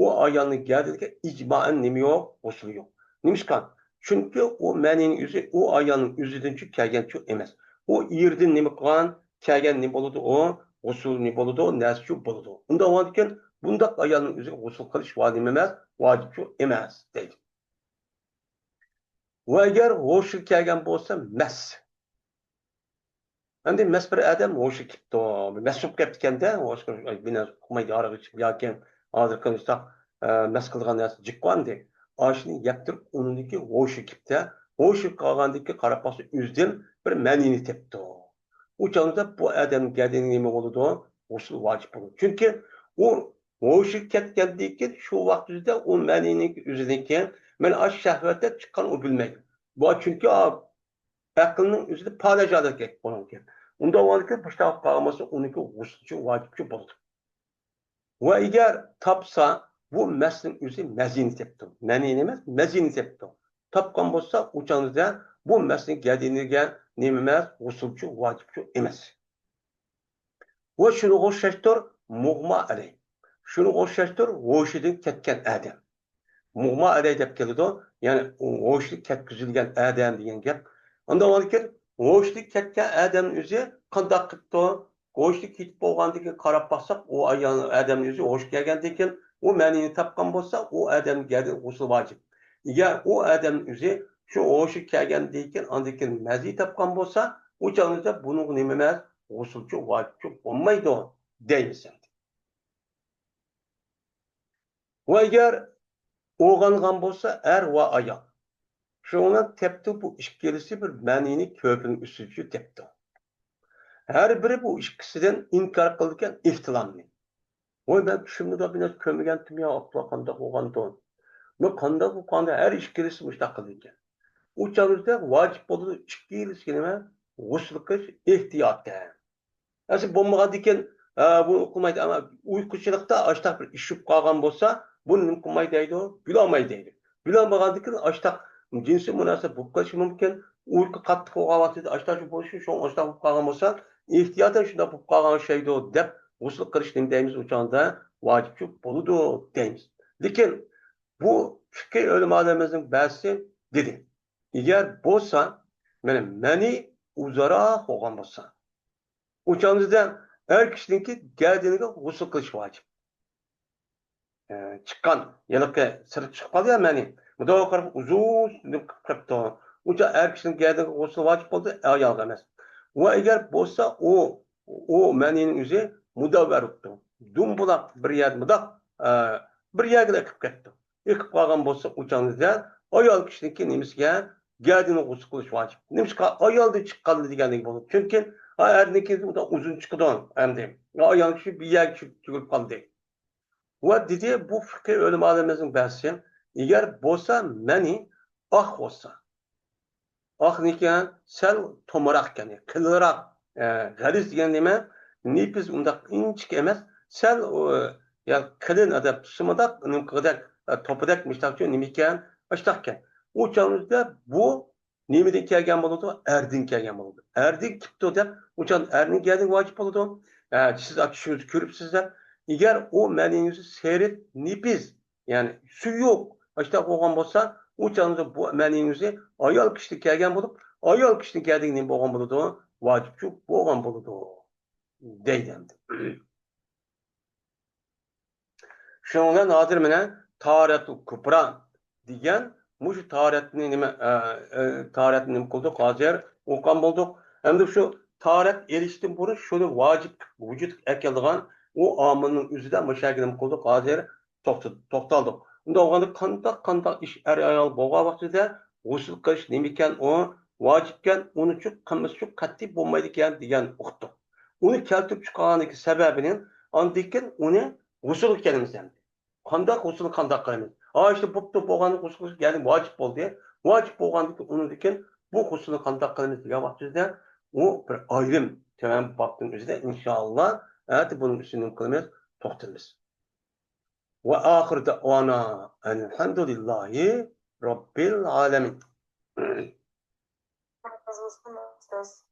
u ayolning gardiniga ijmoan nima yo'q, g'usul yo'q. Nimishqa? Chunki u ma'nining o'zi u ayolning o'zidan kelgan emas. U yerdan nima qilgan, kelgan nima bo'ladi u, g'usul nima bo'ladi, narsa bo'ladi. Unda bo'lgan ekan, bundaq ayolning o'ziga g'usul qilish vojib emas, vojib emas deydi. Va agar g'usul kelgan bo'lsa, mas. Endi mas bir odam g'usul ketdi, mas bo'lib ketganda, qilmaydi aroq ichib yoki hozir qilsak mas qilgan narsa jiqqandi. Oshni yeb turib, uniki g'usul ketdi. G'usul qolgandan keyin qarab boqsa, o'zidan bir ma'nini tepdi. U chog'da bu odam gardini nima bo'ladi? G'usul vojib bo'ladi. Chunki u g'usul ketgandan keyin shu vaqt o'zida u ma'nining o'ziniki mana ash shahvatda chiqqan u bilmaydi. Bu chunki aqlning o'zida polajodat kerak bo'lgan. Unda bo'lgan bu qolmasa uniki g'usulchi vojibchi bo'ladi. Va agar topsa bu masning o'zi mazini tepdi. Ma'nini emas, mazini tepdi. Topgan bo'lsa, u chog'da bu masning gardiniga nima emas, g'usulchi vojibchi emas. Va shuni o'xshashdir mug'ma alay. Shuni o'xshashdir g'oshidan ketgan odam. Mug'ma alay deb keladi, ya'ni g'oshlik ketkizilgan odam degan gap. Unda keyin g'oshlik ketgan odam o'zi qandoq qilibdi? G'oshlik ketib bo'lgandan keyin qarab boqsak, u ayol odam o'zi g'osh kelgandan keyin u ma'nini topgan bo'lsa, u odam g'usul vojib. Agar u odam o'zi shu g'oshi kelgandan keyin andan keyin mazi topgan bo'lsa, u chog'da buni nima emas, g'usulchi vojib bo'lmaydi deymiz. Va agar o'g'angan bo'lsa er va ayol, shuni tepdi bu ikkalasi bir ma'nini ko'pining ustida tepdi. Har biri bu ikkisidan inkor qilgan ihtilomni. Voy ben tushimda bir narsa ko'rmagandim ya, abla qandoq bo'lgan. Men qandoq bu qanday har ikkalasi mushtaq qildi ekan. U chog'da vojib bo'ladi ikkalasiga nima? G'usl qilish ehtiyotdan. Asli bo'lmagan ekan, bu qilmaydi, ammo uyquchilikda ashtaq bir ish bo'lib qolgan bo'lsa, buni nima qilmaydi deydi, bilolmaydi deydi. Bilolmagandan keyin ashtaq jinsiy munosabat bo'lib qolishi mumkin. Uyqu qattiq bo'lgan vaqtida ashtaq bo'lishi, shu ashtaq bo'lib qolgan bo'lsa, ehtiyotan shunday bo'lib qolgan shaydi deb g'usl qilish nima deymiz u chog'da vojib bo'ladi deymiz. Lekin bu fikr ulamolarimizning ba'zisi dedi. Agar bo'lsa, mana mani uzaroq bo'lgan bo'lsa, u chog'da er kishiniki gardiniga g'usl qilish vojib. Chiqqan yiliqi sirib chiqib qoldi ya mani. Bundoq qarab uzun deb qilibdi. Uncha er kishining gardiniga g'usl vojib bo'ldi, ayolga emas. Va agar bo'lsa, u manining o'zi mudavvar bo'libdi. Dumbuloq bir yer mudaq bir yerga iqib ketdi. Iqib qolgan bo'lsa, u chog'da ayol kishiniki nimasiga gardini g'usl qilish vojib. Nimishqa ayolda chiqqan degandek bo'ladi. Chunki erniki uzun chiqdi endi. Ayol kishi bir yerga tugilib qoldi. Va dedi bu fiqh ulamolarimizning ba'zisi, agar bo'lsa mani oq bo'lsa, oq nekan sal to'maroq ekan, qilroq, g'aliz degan nima? Nipis undaq inchik emas, sal ya qilin adab tusimidaq, Topidak mushtaqchi nima ekan? Mushtaq ekan. U chog'imizda bu nimadan kelgan bo'ladi? Erdin kelgan bo'ladi. Erdin kipti deb, u chog'da erning kelgan vojib bo'ladi. Siz tushungizni ko'ribsizlar. Agar u maningizni seriq nipiz, ya'ni suyuq mushtaq bo'lgan bo'lsa, u chog'da bu maningizni ayol kishida kelgan bo'lib, ayol kishini kelgan nima bo'lgan bo'ladi? Vojib bo'lgan bo'ladi. Deydi endi. Shuning bilan hozir mana Tahoratul Kubra degan mushu tahoratni nima tahoratni nima qildik? Hozir o'qigan bo'ldik. Endi shu tahorat erishdan burun shuni vojib vujudga keladigan u omilning o'zida mushaga nima qildik? Hozir to'xtaldik. Unda bo'lganda qandaq qandaq ish er ayol bo'lgan vaqtida g'usul qilish nima ekan, u vojib ekan, uni qilmasa qat'iy bo'lmaydi ekan degan uqdik. Uni keltirib chiqqanligi sababini andan keyin uni g'usulga kelamiz endi. Qandaq g'usul qandaq qilamiz? Ha işte bo'pti bo'lganda g'usul qilish ya'ni vojib bo'ldi. Vojib bo'lgandan keyin uni keyin bu g'usulni qandaq qilamiz degan vaqtida u bir ayrim tuvan bobning o'zida inshaalloh ati buning ustida qilamiz, to'xtamiz. Va axir da'vana elhamdülillahi robbil alamin. Razı olsun ustoz.